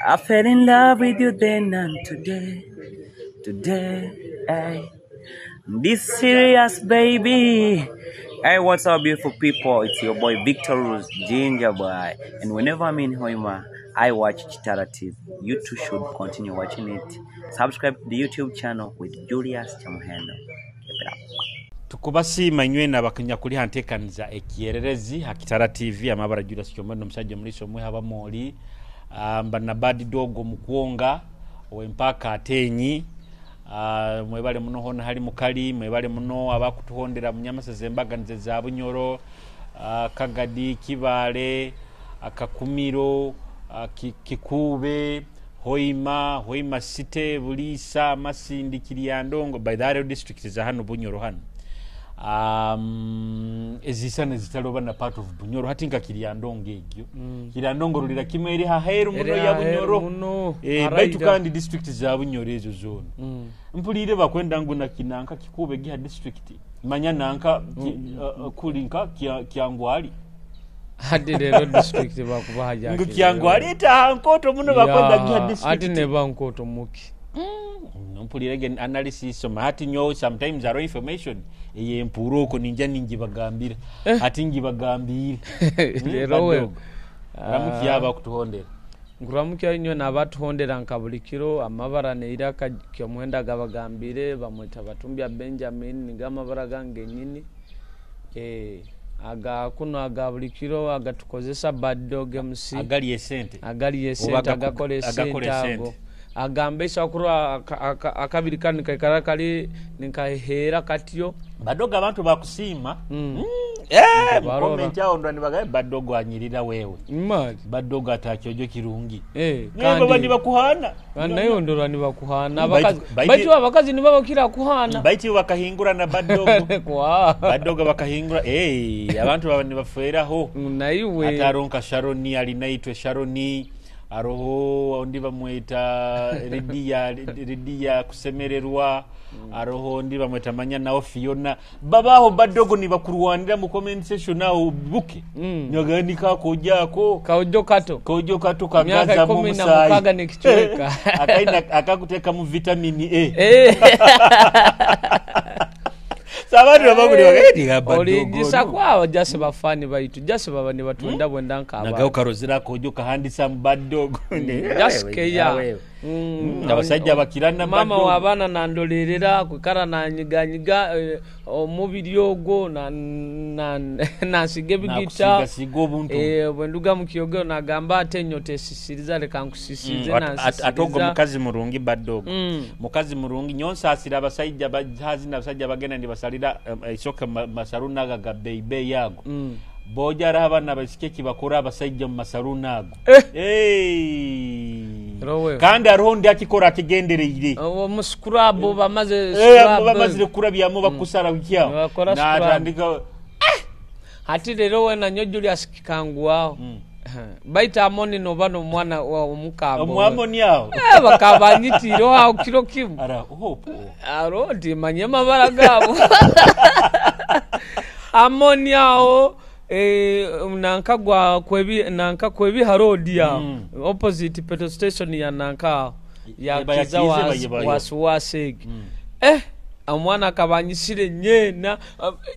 I fell in love with you then and today. Today, hey. This serious, baby. Hey, what's up, beautiful people? It's your boy Victor Rose, Ginger Boy. And whenever I'm in Hoima, I watch Kitara TV. You too should continue watching it. Subscribe to the YouTube channel with Julius Kyomuhendo. Keep it up. Tukubasiima inywena abakunyakuli ha nteekaniza ekiyererezi ha Kitara TV. Amabara Julius Kyomuhendo, omusajja omuliisa omweha bamooli, mba na Bad Dog omukwonga ow'empaka atenyi. Mwebale muno hona hali mukali, mwebale muno abakutuhondera munyamasezi embaganize za Bunyoro, Kagadi, Kibale, Kakumiro, Kikube, Hoima, Hoima City, Buliisa, Masindi, Kiryandongo. By the district za hano Bunyoro hano, ezisana zitaloba na part of Bunyoro, hati nka Kiryandongo egyo. Kiryandongo rulira kimwe eri haheru muno ya Bunyoro. Muno. Baitu kandi district za Bunyoro ezo zona mpulire bakwenda ngu na kinanka Kikube giha district manya nanka kulinka Kyangwali. Hadi rero district bakubaha. Ngu Kyangwali etaha nkoto muno, bakwenda giha ati district. Neba nkoto muki. Mpulire gen analysis soma hati nyo sometimes aro information eyempura oko ninja ningibagambira, hati ngibagambire. Rero we Ramukyaba kutuhondera. Nguramukya inyo nabatuhondera nka buli kiro. Amabara neiraka Kyomuhendo gabagambire, bamwita Batumbya Benjamin, niga amabara gange nyini, aga kuno aga buli kiro agatukozesa Bad Dog MC. Agali esente. Agali Oba esente. Agakora agakora esente ago. esente. Agamba esakuru akabiri kani kaikara kali ninkahera katyo. Badogo abantu bakusiima. Barora. Comment awo ndo nibagaye Badogo anyirira wewe. Mali. Badogo atakyojo kirungi. Kandi Niba bandi bakuhana. Kandi nayo ndorwa nibakuhana. Baitu Abakazi baitu abakazi nibabakira kuhana. Baitu bakahingura na Badogo. Kwa Badogo bakahingura, abantu baba nibaferaho. Naiwe. Ataronka Sharoni ali naitwe Sharoni, aroho ondi bamweta Lidia, Lidia kusemererwa, aroho ndi bamweta manya nao Fiona, babaho Badogo nibakurwanira mu comment section aho buke. Nyagani kakojako. Kaujo kato. Kojo kato. Myaka Kagaza mu 16 musayi nekichweka. Akaina akakuteka mu vitamini A. Sabantu babaguli bakaiti Badogo. Oligisa kwabo jasi bafani baitu jasi baba nibatwenda bwenda nkaba. Nagaho karozera kojo kahandisa mu Badogo. Just keya. Abasajja bakirana Mama Badogo. W'abaana nandolerera kwikara nanyiganyiga, omubiri ogwo nansiga ebigita. Nakusigasiga obuntu. Bwe nduga mu kiyogero nagamba ate ennyota esisiriza, leka nkusisirize. Ate ogwo Nansisiriza. Mukazi murungi Badogo. Mukazi murungi nyonsaasira abasajja bahazi n'abasajja bagenda nibasalira isoke masaluni aga ga beibeyi ago. Boja araho abaana baisiki ekibakora abasajja mu masaluni ago. Hey! Rowe. Kandi hariho ndi akikora akigendereire. Omu scrub bamaze Abo scrub. Bamazire kurabyamu bakusara bikyaho. Nibakora scrub. Natandika. Hati rero we nanyo Julius kikanguaho baita Amoni noba nomwana wa omukambo. Omwamoni awo. Bakabanyitire aho kiro kimu. Ara hope. Aro ndimanye amabara gabo Amoni aho, nanka gwa kwebi, nanka kwebi harodi aho opposite petrol station ya nanka aho ya Eba ya Kiza. Kiza. Yebayo. Wasuwasegi, omwana akabanyisire nyena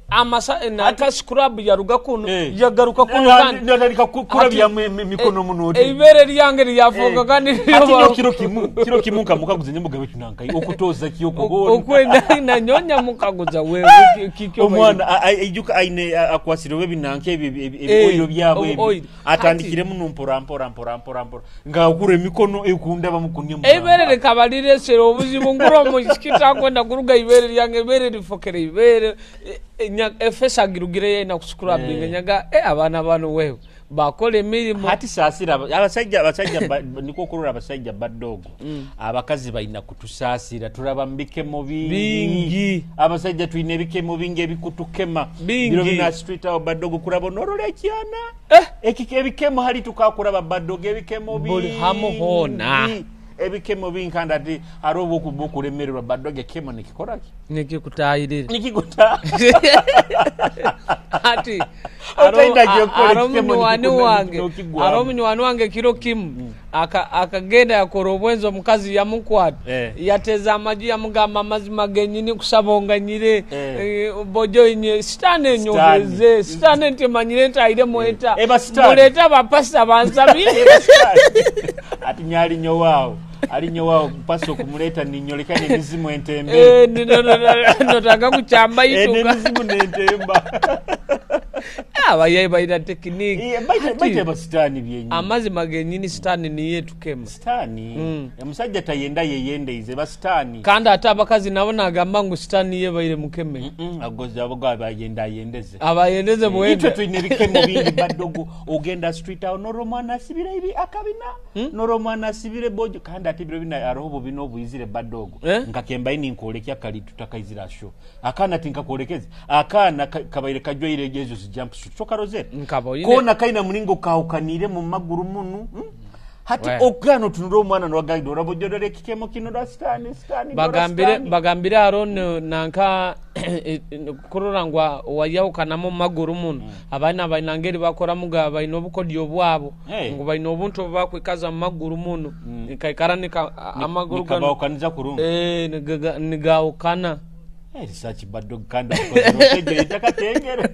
amasa nanka scrub yaruga kuno yagaruka kuno kandi Natandika kurabyamu emikono muno. Eibere lyange lyafuuka kandi. Ati nyo kiro kimu nkamukaguza nyemugabe kinanka okutoza kyokubona. Okwenda nanyonya mukaguza wewe kikyo. Omwana aijuka aine akwasire oba ebinanka ebyo ebioiro byabwe ebyo. Oil. Atandikire muno mpora mpora mpora mpora mpora ngaakura emikono ekunda bamukunya. Ibere rikaba liresera obuzibu ngura omusikiti akwenda kuruga ibere lyange, ibere rifokere ibere efesa agirugire yena kuscrubbing. Nyaga abaana bano wewe bakola emirimu. Hati saasira abasajja nikwo okulora abasajja Badogo, abakazi balina kutusaasira, turaba mu bikemo bingi. Bingi. Abasajja tulina ebikemo bingi ebikutukema. Bingi. Biro bina street awo Badogo kuraba onorora ekyana. Ebikemo hali tukakuraba Badogo ebikemo Buli hamu hona. bingi. Ebikemo bingi kandi ati hariho obwokuba okulemererwa badoge ekikemo nikikora ki? Nikikutahirira. Nikikuta. Ati Otaina kyokukora haro ekikemo munywani wange, nokigwamu. haro munywani wange kiro kimu akagenda yakora obwenzi omukazi yamukwata yateza amaju yamugamba amazima genyini kusaba onganyire bojo inye sitani enyoheze sitani ntimanyire ntahiremu eta Eba sitani. mulete abapasita bansabire. Ati nyalinyo waawo alinyo waawo pasa okumuleta ninyoleka nemizimu entembe. Notanga kukyamba ituka. Nemizimu nentemba. Abayayi balina tekiniki. Baita eba sitani byenyini. Amazima genyini sitani niye tukema. Sitani omusajja tayenda yeyendeize eba sitani. Kandi ate abakazi nabo nagamba ngu sitani ye baire mukeme. Ago abayenda ayendeze. Abayendeze Itwe bwenda. tulina ebikemo bingi badogo ogenda street awo nora omwana asibire ibi akabina nora omwana asibire bojo kandi ate ebiro bina hariho obubina obwizire badogo nkakembayi ninkwolekya kali tutakaizira sho akaana tinkakwolekeze akaana kabaire kajwaire ezo zi jumpsuit tokarozere Nkaboine. koona kaina mulingo kahukaniire mu maguru munu Hati We. ogana otunura omwana nowagaida orabojorora ekikemo kino rwa sitani sitani rwa Bagambire sitani. bagambire Aaron nanka kurora ngu wayahukanamu maguru muno abaana balina ngeri bakoramuga balina obukodyo bwabo ngu balina obuntu obubakwikaza mu maguru muno nikaikara nika amaguru gano Nikabahukaniza kurungi. Nigahukana. Research bado kandi otegere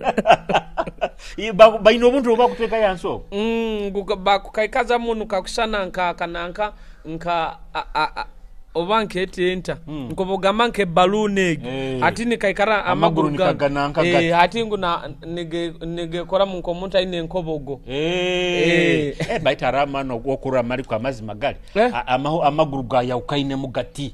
balina obuntu obubakuteeka yansi obwo. Bakukaikaza muno kakusana nka kananka nka oba nketenta nkobugamba nkebaluuni egi ati nikaikara Amaguru amaguru nikagananka gati. Ati ngu nigekoramu nkomuntu aine enkobogo. Baita hariho amaani okurora mariko amazima gali amaguru gayahukainemu gati.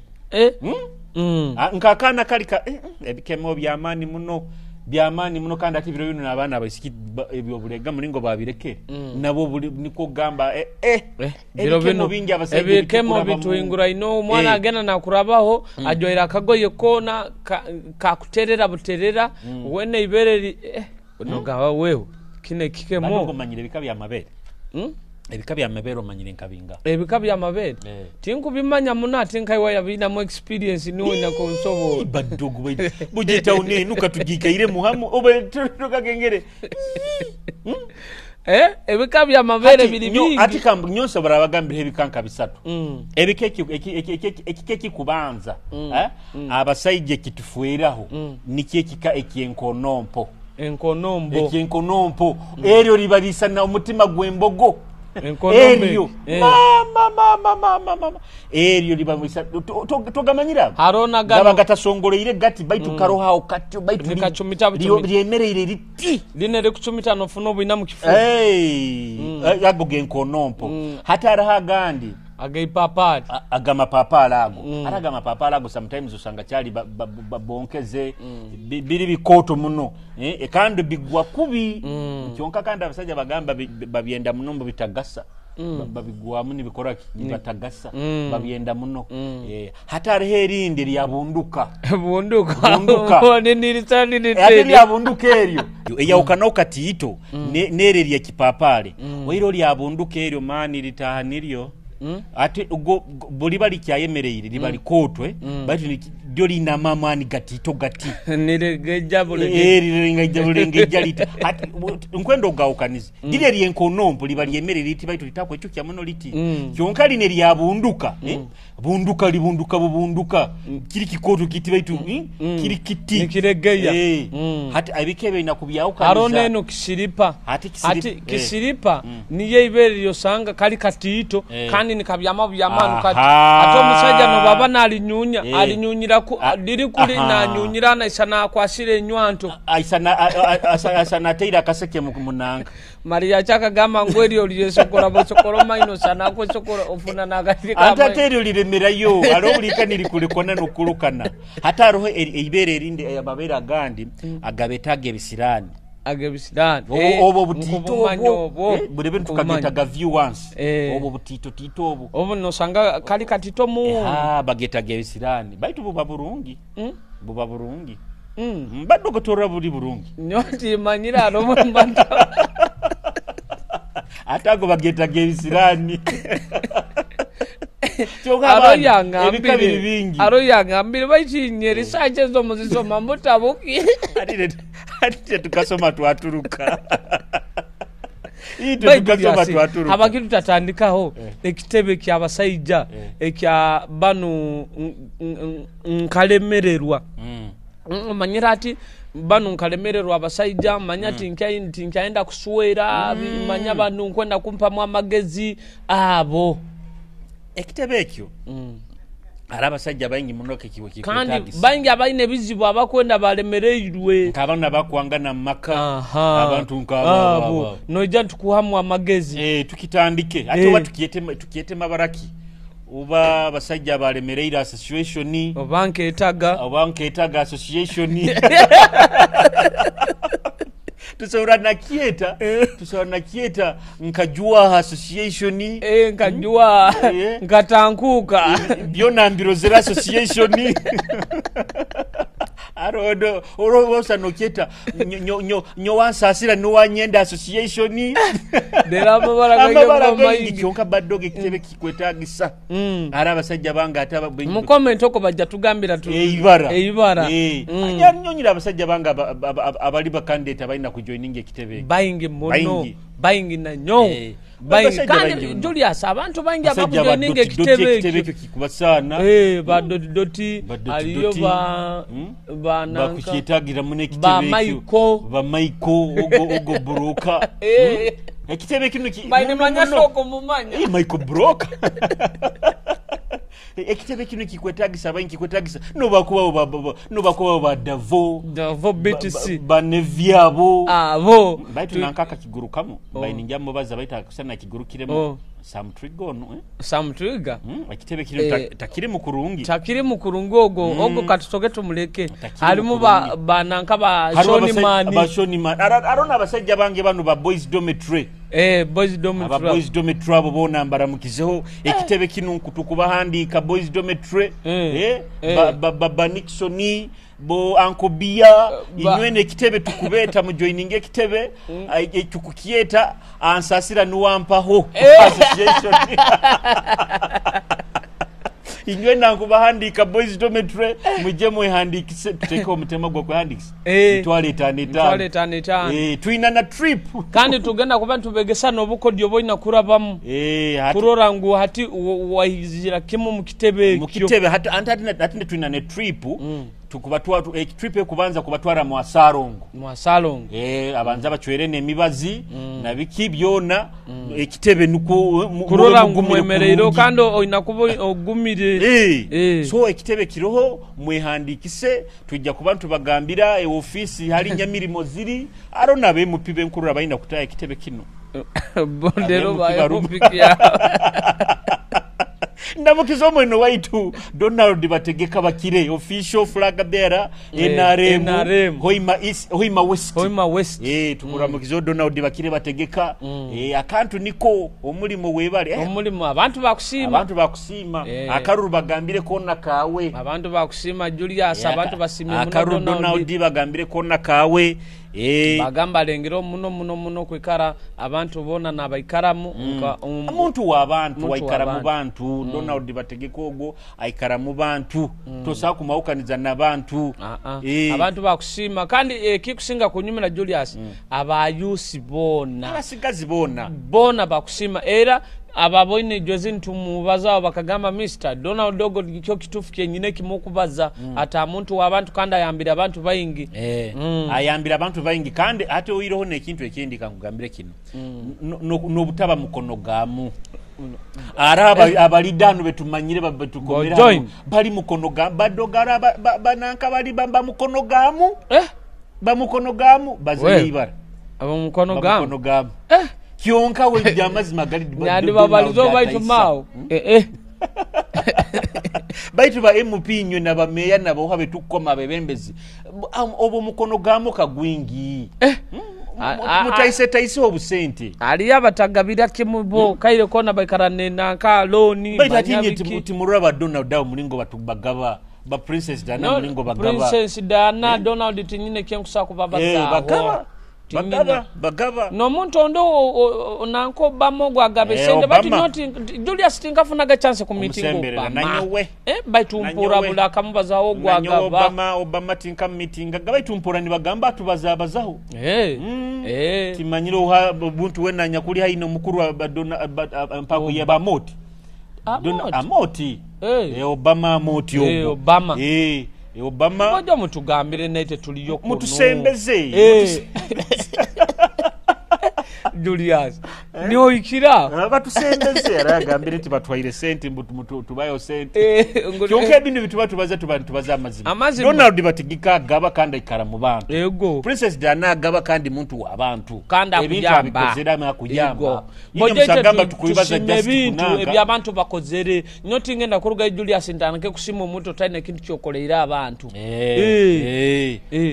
Nk'akaana kali ka ebikemo byamaani muno byamaani muno kandi ate ebiro bino n'abaana abaisiki ebyobulega mulingo babirekere nabo buli nikwo kugamba Biro ebikemo bino bingi abasajja ebikemo ebikukurabamu. bituhingura ino omwana agenda nakurabaho ajwaire akagoye koona kakuterera buterera wena ibere nogaba wewe kino Bado ekikemo. omanyire ebika byamabere? Ebika byamabere omanyire nkabinga? Ebika byamabere tinkubimanya muno ate nkaiwa yabinamu experience niwe nakonsobola. Badogo bugetauni enu katugikairemu hamu oba tukagengere. Ebika byamabere biri bingi. Ati nyo nsobora abagambire ebika nka bisatu. Ebika ekika ekikubanza abasaija ekitufuiraho nikyo ekika ekyenkonompo. Enkonombo. Ekyenkonompo eryo liba lisana omutima gw'embogo. Enkonombo. Eryo mama mama mama mama eryo liba togamanyira ago? Harona Gaba gano gatasongoleire gati baitu karohaho katyo baitu Nikachumita buchumita. lyemereire liti. Line likuchumita nofuna obwina mu kifuba. Ago genkonompo hati hariho agandi Ageipapaali. Agamapapaali ago ate agamapapaali ago sometimes osanga kyali bonkeze biri bikooto muno kandi bigwa kubi kyonka kandi abasajja bagamba babyenda muno mbu bitagasa. Babigwamu nibikoraki nibatagasa babyenda muno hati hariho erindi lyabunduka. Bunduka. Bunduka. Ninirisani Ate niteri. lyabunduka eryo eyawukanaho katiito neryo eryekipapaale waire olyabunduka eryo maani litaha niryo ate bwe liba likyayemereire liba likootwe baitu ryo linama amaani gatiito gati. Niregejja bulege. Lirengejja bulengejja liti ati nkwenda ogawukaniza liri eryenkonompo liba lyemerere liti baitu litakwecukya muno liti kyonka lino eryabunduka bunduka libunduka bubunduka kiri kikooto kiti baitu kiri kiti. Nikiregeya. Hati ebika ebyo bina Haro kubyawukaniza. neno kisiripa. Ate kisiripa, Ati kisiripa niyo ibere lyosanga kali katiito kandi nikabyama byamanu kati. Ate omusajja nobaba nalinyunya alinyunyiraku liri kuli nanyunyira naisa nakwasira enywanto. Aisa nateire akaseke munanga. Maria kyakagamba ngu eryo lyesokora bosokora maino sanakwesokora ofuna nakati Ate ate eryo liremerayo hariho bulika nirikulekwana nokulukana hate hariho eibere erindi amabeere agandi agabetaga ebisiraani. Agebisiraani. Obwo butiito Nkubumanya obwo obwo. Buli bintu Nkubumanya. tukagetaga view once obwo butiito tiito obwo. Obu nosanga kali katito mu Bagetaga ebisiraani baitu buba burungi buba burungi mbadde ogotorora buli burungi. Nyo timanyire alo mbanta. Ate ago bagetaga ebisiraani. Kyonka Aro abaana, ebika biri yangambire bingi. Aro yangambire baikinye research ezo muzisoma mutabuki. Ate tukasoma twaturuka. Itwe Baitu tukasoma Julius, twaturuka. Habaki tutatandikaho ekitebe ky'abasaija ekya banu nkalemererwa. Omanyire ati banu nkalemererwa abasaija, manya tinkyayenda kuswera, manya banu nkwenda kumpamu amagezi abo. Ekitebe ekyo ari abasajja baingi muno kekiwe Kandi kikwetagisa. baingi abalina ebizibu abakwenda balemereirwe. Nk'abaana bakwangana mu maka. Aha. Abantu nk'abo abo, Abo abo. noija ntukuhamu amagezi. Tukitandike ate oba tukiyete mabaraki oba abasajja balemereire association oba nketaga oba nketaga association. Tusobola nakyeta, tusobola nakyeta nkajwaha association. Nkajwa nkatankuka. Byona mbirozera association. Arodo orobosa nokyeta nyowansasira nowanyenda association. Dera amabara Amabara gaingi gaingi kyonka badoge ekitebe kikwetagisa. Ari abasajja bange ate Mu comment oko bajja tugambira tu Eibara. Eibara. Nyonyera abasajja bange abali bakandidate abalina kujoininga ekitebe. Baingi muno. Baingi. Baingi na nyo. Baingi. Abasajja Kandi baingi muno. Julius, abantu baingi Abasajja abakujoininga ba doti doti ekitebe ekitebe ekyo. ekyo kikubasaana. Ba doti doti, Ba doti aliyo doti. ba nanka. Bakukyetagira muno ekitebe Ba ekyo. Michael. Ba Michael, ogo broker. Ekitebe kino Baine muno, manya muno. soko mumanya. Michael Broker. Ekitebe kino kikwetagisa, abaingi kikwetagisa. Nobakuba ba Davo. Davo BTC. Ba Neviabo. Abo. Baitu nankaka kigurukamu. Baine nja mubaza baita kusana kigurukiremu. Sam Trigger ono, Sam Trigger? Ekitebe kino takiri mu kurungi. Takiri mu kurungi ogo. Ogo katusoke tumuleke. Takiri Harimu mu kurungi. ba nanka ba Harimu Shoni Mani. ba Shoni Mani. Arona abasajja bange bano ba Boys Dormitory. Boys Dormitory. Aba Boys Dormitory abo bona mbaramukizeho. Ekitebe kino nkutukubahandiika Boys Dormitory. Ba Nixon, bo Uncle Bia, inywene ekitebe tukubeeta mu joining ekitebe, tukukyeta ansasira nuwampaho. Association. Inywena nkubahandiika Boys Dormitory, mujje mwehandikise, tuteeke omutema gwa kwehandikisa. Mitwalo etaano etaano. Mitwalo etaano etaano. Tulina na trip. Kandi tugenda kuba ntubegesa n'obukodyo bwolina kurabamu. Kurora ngu hati wahizira kimu mu kitebe Mu ekyo. kitebe, hati, anti, hati, hati ne tulina ne trip. Tukubatwa, tu, trip ekubanza kubatwara mu Asarongo. Mu Asarongo. Abanza bacwere n'emibazi, na biki byona, ekitebe nuko, Kurora mube ngu mugumire mwemereire kurungi. kandi olina kuba ogumire. So ekitebe kiroho mwehandikise, tujja kuba ntubagambira ofisi hari nyamirimo ziri, aro na be MP benkurura balina kutaya ekitebe kino. Bondero Abe MP ba barumu. MP kya. Ndamukiza omweno waitu Donald Bategeka Bakire, official flag bearer, NRM, NRM. Hoima East, Hoima West. Hoima West. Tukuramukiza Donald Bakire Bategeka. Akantu niko omulimo webale. Omulimo abantu bakusiima. Abantu bakusiima. Akaruru bagambire kona kawe. Abantu bakusiima Julius, abantu basimye muno Akaruru Donald. Donald bagambire kona kawe. Bagamba lengero muno muno muno kwikara abantu bona nabaikaramu nka, Omuntu wa bantu, Omuntu wa waikara mu bantu. bantu. Donald Bategeka ogwo aikara mu bantu. Tosobola kumawukaniza na bantu. Abantu bakusiima kandi ekikusinga kunyumira Julius, abayusi bona. Abasigazi bona. Bona bakusiima era ababoine jozi ntumubaza bakagamba Mr. Donald Dogo kyo kitufu kyenyine kimukubaza. Ata muntu w'abantu kandi ayambira abantu baingi. Ayambira abantu baingi kandi ate oyireho n'ekintu ekindi kankugambire kino. N'obutaba mukono gamu. Ara abalidano betumanyire betukomera Bo join. hano, bali mukono ga badogara bananka bali ba mukono gamu. Ba mukono gamu baze We. ibara. Aba mukono Ba gamu. mukono gamu. Kyonka we bya mazima gali Nyandi babalizo Donald baitu Ataisa. mao. Baitu ba MP nywe na ba meya na boha betukoma bebembezi. Obo mukono gamu kagwingi. Mutaise taise obusente. Ali abatagabira kimubo kaire kona baikara nenanka loni Baitu ati nye banyabiki. timurura ba Donald Dawo mulingo batubagaba. Ba Princess Diana No, mulingo bagaba. Princess Diana, Donald tinyine kyenkusa kubabaza. Bagaba. Bagaba bagaba. N'omuntu ondi nanka Obama ogwo agaba Eh, esente bati Obama. noti Julius tinkafunaga chance ku meeting Omusemberera, Obama. nanyowe. Baitu mpura Nanyowe. buli akamubazaho ogwo Nanyowe agaba. Obama tinkamumitinga baitu mpura nibagamba atubazabazaho. Timanyire oha obuntu wena nyakuli haine omukuru mpako ya bamoti. Amoti. Amoti. Obama amoti ogwo. Obama. Obama. Ngoja mutugambire naite tuliyo kuno. Mutusembeze. Julius. Nioikira. Batusembeze era agambire nti batwaire sente mbu tubayo sente. Kyonka ebintu bituba tubaza tuba tubaza amazima. Amazima. Donald Batigika agaba kandi aikara mu bantu. Ego. Princess Diana agaba kandi muntu wa bantu. Kandi Ebintu akuyamba. abikozera akuyamba. Ego. Nyine Bojeje musagamba tukuibaza tusime just ebintu kunanga. ebyabantu bakozere. Nyo tingenda kuruga Julius ntandike kusima omuntu otalina ekintu kyokoleire abantu.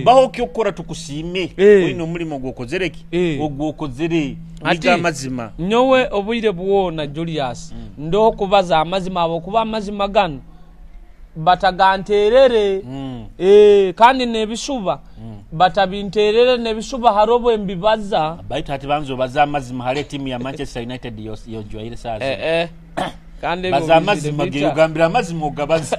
Baho kyokora tukusiime. Oyina omulimu gwokozere ki? Ogwokozere. Ati, Niga amazima. Nyowe obwire bwona Julius ndo kubaza amazima abo kuba amazima gano bataganterere. Kandi nebisuba batabinterere nebisuba harobo embibaza. Baitu hati banzo baza amazima hale timu ya Manchester United yojwaire sasa. Kandi baza amazima bita. Gambira amazima ogabaza.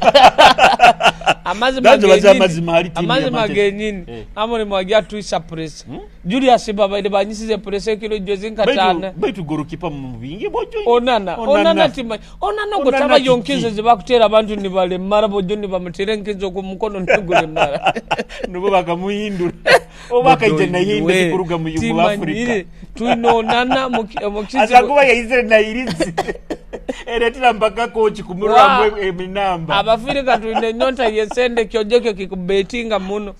Amazima Banzo baza genyini. amazima hali timu ya Amazima Manchester. genyini. Amore mwagia tuisa press. Julius babaire banyisize press ekiro jozi nkatana. Baitu goalkeeper mu bingi bojo. Onana, onana tima. Onana Onana gotaba kiki? yonkinze zibakutera abantu nibalemara bojo nibamutere nkinzo ku mukono nigulemara. Nubo bakamuhindura. Oba kaije na yinde kuruga mu Afrika. Tuino onana mukizi. Azakuba yaizire na irizi. Eretera mpaka coach kumurura eminamba. Abafirika tuine nyonta yesende kyojekyo kikubetinga muno.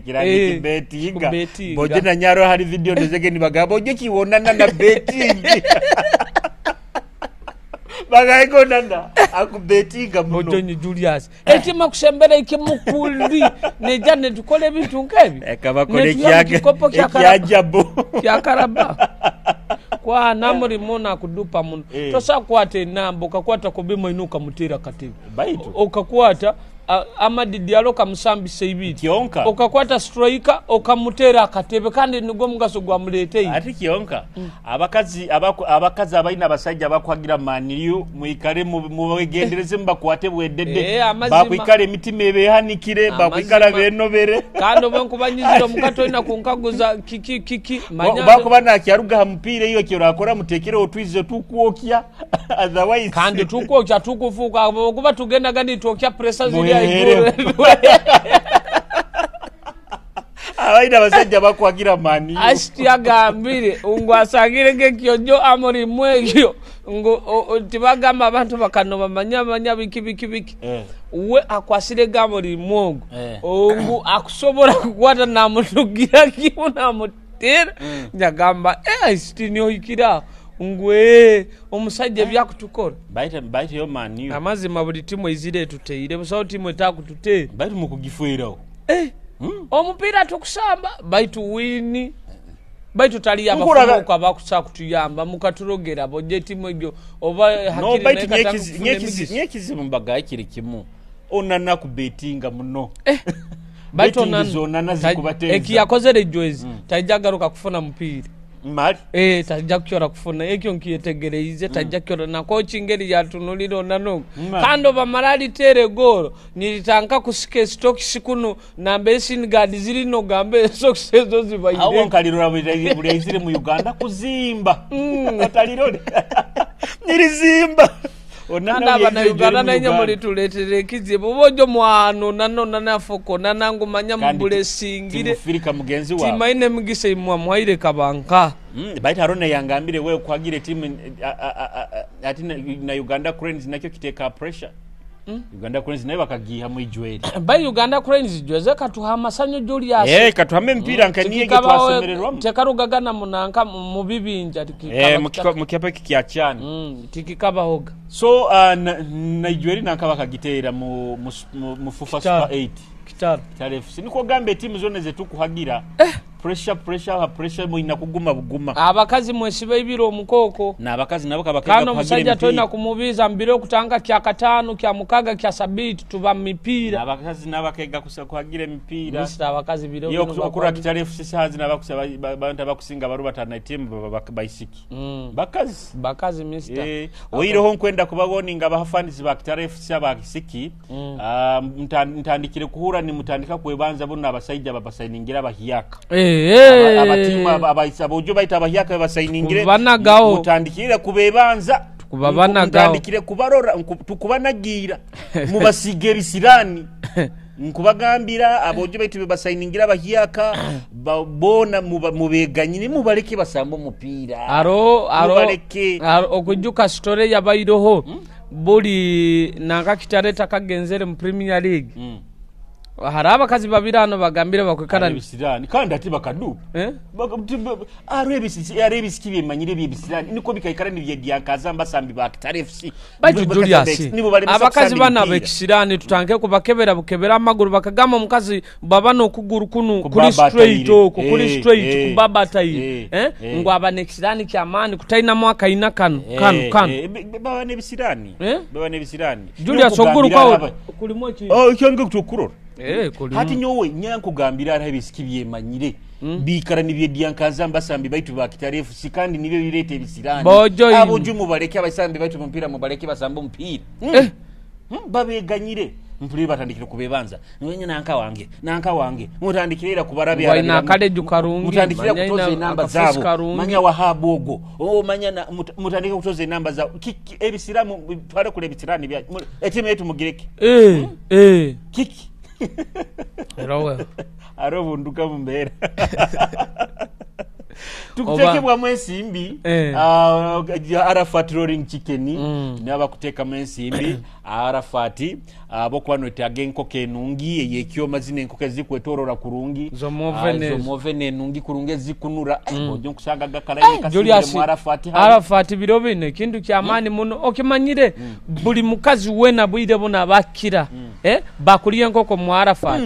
Kirangi kibetinga. Kikubetinga. Boje na nyaro hari video ndezeke ni bagabo boje kiwonana na betting. Bagaiko nana akubetinga muno. Boje ni Julius. Etima kusembera ikimukuli neja netukole ebintu nkebi. Kabakole Netuya kikopo kya kyajabo. Kya karaba. Kwa namuri mona kudupa muno. Tosa kwate nambo kakwata kubima inuka mutira katibu. Baitu. Okakwata Amadi Diallo kamusambisa ibiri. Kionka. Okakwata striker okamutera akatebe kandi nigwo mugaso gwa muletei. Ati kionka. Abakazi abakazi abalina abasajja abakwagira maniyu muikare muwegendereze mbakwate bwedede. Bakwikare emitima ebehanikire bakwikara benobere. Kandi obwe nkubanyizira omukato ina kunkaguza kiki kiki manya. Bakuba nakyaruga ha mupira iyo kyorakora mutekere otwize tukwokya otherwise. Kandi tukwokya tukufuka kuba tugenda gandi twokya pressure ziri. Abaina abasajja bakwagira mani. Ashti agambire ungu asangire ngekyojo amori mwekyo ngo tibagamba abantu bakanoba manya manya biki biki biki. We akwasire gamori mwogo. Ungu akusobora kukwata namutugira kimu namutera. Nyagamba ashti nyoikira ngwe omusajja byakutukora. Baita yo mani. Amazima buli timu ezire tuteire busawo timu etakutute. Baitu mukugifuiraho. Omupira tukusamba baitu wini. Baitu tali abafumu abakusa kutuyamba mukaturogera boje timu egyo oba hakiri no baitu nyekizi mbaga kiri kimu. Onana kubetinga muno. Baitu onana zikubateza. Ekiyakozere joezi tajagaruka kufuna mupira. Mali tajja kukyora kufuna ekyo nkiyetegereize tajja kukyora na coach ngeri yatunulira onano kando bamarali tere goro nilitanka kusike stocks kuno na basin guard ziri no gambe socks ezo zibayire awo nkalirora buli aizire mu Uganda kuzimba atalirole nilizimba onana bana Uganda nanye mulituletere kizibu bojo mwano nano nanafoko nanangu manya mbulesingire timufirika mugenzi wawe timaine mugise imwa mwaire kabanka baita Arona yangambire wewe kwagire timu ati na Uganda Cranes nakyo kiteka pressure. Uganda Cranes nayo bakagiha mu ijweri. Bai Uganda Cranes jweze katuha amasanyu Julius. Katuhame mpira nkaniye getwasemererwamu. Tekarugagana munanka mu bibinja mukiapa kikyachana. Tikikabahoga. So na ijweri nanka bakagitera mu FUFA Super 8. Kitara. Kitara FC. Niko gambe timu zone zetukuhagira. Pressure, pressure, pressure, mwina kuguma buguma. Abakazi mwesibe ibiro omukooko. N'abakazi nabo kabakega Kandi kuhagira omusajja emipiira. Tolina kumubiiza mbiro okutanga kya kataano, kya mukaga, kya sabiiti tuba mu mipiira. N'abakazi nabakega kuhagira emipiira. Minisita, abakazi biro Yo bino okura bakwali- Kitale FC sahazi bantu abakusinga baru batana timu baisiki. Bakazi. Bakazi, minisita. Oireho nkwenda kubawoninga abafanisi ba Kitale FC abakisiki. Ntandikire kuhura nimutandika kwebanza buno abasaija babasayiningira abahyaka. Abatimu abojo baita abahyaka babasayiningira. Kubanagawo. Mutandikire kubebanza. Tukubabanagawo. Mutandikire kubarora tukubanagira mubasiga ebisirani. Nkubagambira abojo baitu bebasayiningira abahyaka bona mubeganyire mubaleke basamba omupiira. Aro aro Mubaleke. Aro okujuka story yabairoho buli nanka Kitale takagenzere mu Premier League. Hari abakazi babiri hano bagambire bakwikara Ebisirani kandi ati bakadupa. Eh? Ari ebisiki byemanyire byebisirani niko bikaikara nibyedyankaza mbasambi ba Kitale FC. Baitu Nibo Julius, nibo balemesa abakazi kusamba bano emipiira. Abekisirani tutange kubakebera bukebera amaguru, bakagamba omukazi baba n'okuguru kunu kuri Kubaba straight taire. okwo kuri straight kubaba taire. Ngu aba n'ekisirani kyamaani kutainamu akaina kano kano kano. Baba n'ebisirani. Eh? Baba n'ebisirani. Julius, Nyo oguru nkugambira kwawe kulimu eki? Oh, ekyo tukurora. Kulimu. Hati nyowe nyankugambira hariho ebisiki byemanyire biikara nibyedyankaza mbasambi baitu ba Kitale FC kandi nibyo bireeta ebisirani. Bojo ino. Abojo mubaleke abasambi baitu omupiira, mubaleke basambe omupiira. Eh. Babeganyire mpulire batandikire kubebanza, nwenye nanka wange, nanka wange, mutandikire era kubarabya. Waina akaleju karungi, mutandikire manya kutoza ina enamba akafesi zaabo. karungi. Manya wahabu ogwo, oh, manya mutandike kutoza enamba zaabo. Ebisiramu twale kula ebisirani bya etimu yetu mugireke. Kiki? Era wewe. Ari obunduka mumbeera tukutekebwamu ensimbi. Arafat Rolling Chicken nabakuteekamu ensimbi. Arafat abokuba nwetaaga enkoko enungi eyekyoma, zino enkoko ezikwetorora kurungi. Z'omu oven ezo. Z'omu oven enungi kurungi ezikunura. Ojja nkusanga gakalaini Julius, mu Arafat hari. Arafat biro bino ekintu kyamaani muno okimanyire buli mukazi wena bwire buno abakira bakulya enkoko mu Arafat.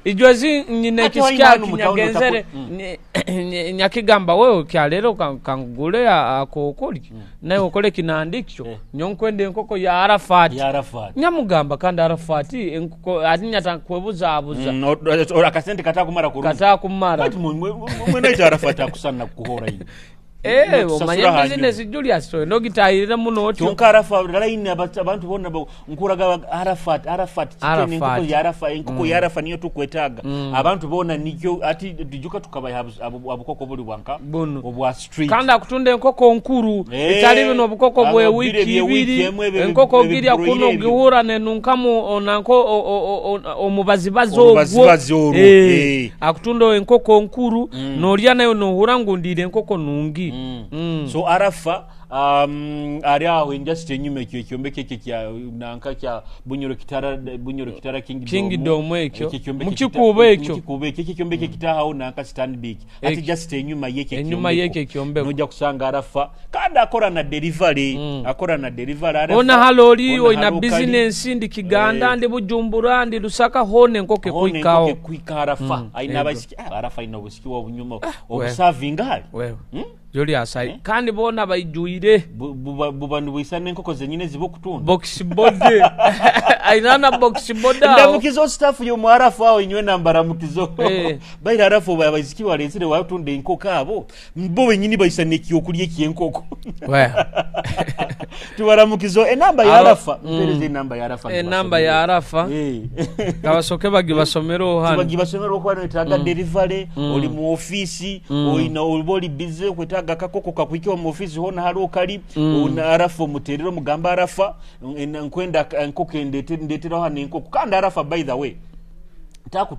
Ijozi nyina Ate ekisika walina hano mu tawuni kinyagenzere nyakigamba wewe kyaleero kangugule akokolya naye okole kinandikyo nyonkwenda enkoko ya Arafat. Ya Arafat. Nyamugamba kandi Arafat enkoko ati nyata kwebuzaabuza. Akasente katakumara kurungi. Katakumara. Bati mwenaita Arafat akusana kuhora ino. Notusasura Omanye hanyuma. bizinesi Julius nogitahirire muno otyo. Kyonka Arafat line abantu bonna nkuraga Arafat, Arafat chicken. Arafat. Enkoko ya Arafat, enkoko ya Arafat niyo tukwetaaga. Abantu bona nikyo ati tujuka tukabaha abukoko buli bwanka Buno. obwa street. Kandi akutunda enkoko nkuru etali bino obukoko Abo bwe bire wiiki bye wiki ibiri. emwe Enkoko ogirya ebibroiler kuno ebyo. ogihura nenunkamu onanko omubazibazi ogwo. Omubazibazi olwo. Akutunda enkoko nkuru nolya nayo nohura ngu ndire enkoko nungi. So Arafa ari aho just enyuma ekyo ekyombeko ekyo kya nanka kya Bunyoro Kitara, Bunyoro Kitara Kingdom. Kingdom ekyo. Ekyo ekyombeko Mukikuubo ekyo. Mukikuubo ekyo, ekyo ekyombeko ekitahawo nanka Stanbic ati Ekyo. just enyuma yekyo. Enyuma yekyo ekyombeko. Nojja kusanga Arafa kandi akora na delivery, akora na delivery Arafa. Ona haloli Ona olina halo kali. bizinensi ndi Kiganda, ndi Bujumbura, ndi Lusaka, hona enkoko Hona ekuikawo. enkoko ekuika Arafa aina abaisiki. Arafa aina obusiki obunyuma obusavinga hali. Wewe Julius kandi bona baijuire. Buba nibwisana enkoko zenyine ziba okutunda. Box body ainana box body awo. Ndamukizo staff y'omu Arafa awo inywe nambaramukizo. Baira Arafa oba abaisiki balenzire watunda enkoko abo bo benyini baisana ekyokulya ekyenkoko. Wewe. Tubaramukizo enamba ya Arafa, mpereze enamba ya Arafa. Enamba ya Arafa. Kabasoke bagibasomere hano. Tibagibasomera okuba nwetaaga delivery, oli mu ofiisi, olina oba oli busy okwetaaga akakoko kakwike mu ofiisi hona haliwo kali ona Arafa omuterere omugamba Arafa nkwenda enkoko ndeteraho hano enkoko. Kandi Arafa, by the way,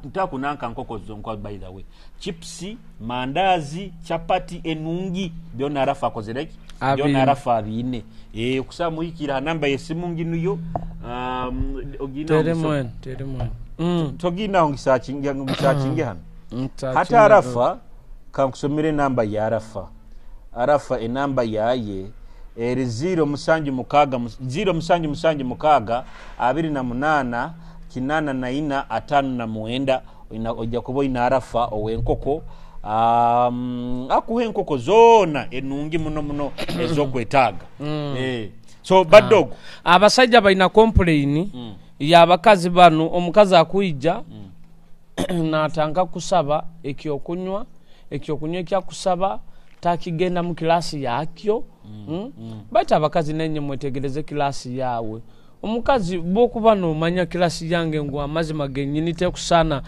ntakunanka nkoko zonka, by the way, chips, mandazi, chapati enungi byona Arafa akozereki. Abiine. Byona Arafa abiine. Okusaba muhikira ha namba yesimu nginuyo ogina Tere mwene, tere mwene. Toginaho ngisakinge hano hati Arafa kankusomere enamba ya Arafa. Arafa enamba yaye eri 076 0776 28 84 59. Ojja kuba oyina Arafa ow'enkoko, akuha enkoko zoona enungi muno muno ez'okwetaaga. So badogo, Abasajja balina complain y'abakazi bano. Omukazi akwija natanka kusaba ekyokunywa, ekyokunywa ekyakusaba takigenda mu kilasi yakyo. Baitu abakazi nenye mwetegereze kilasi yawe. Omukazi bwokuba nomanya kilasi yange ngu amazima genyini tekusana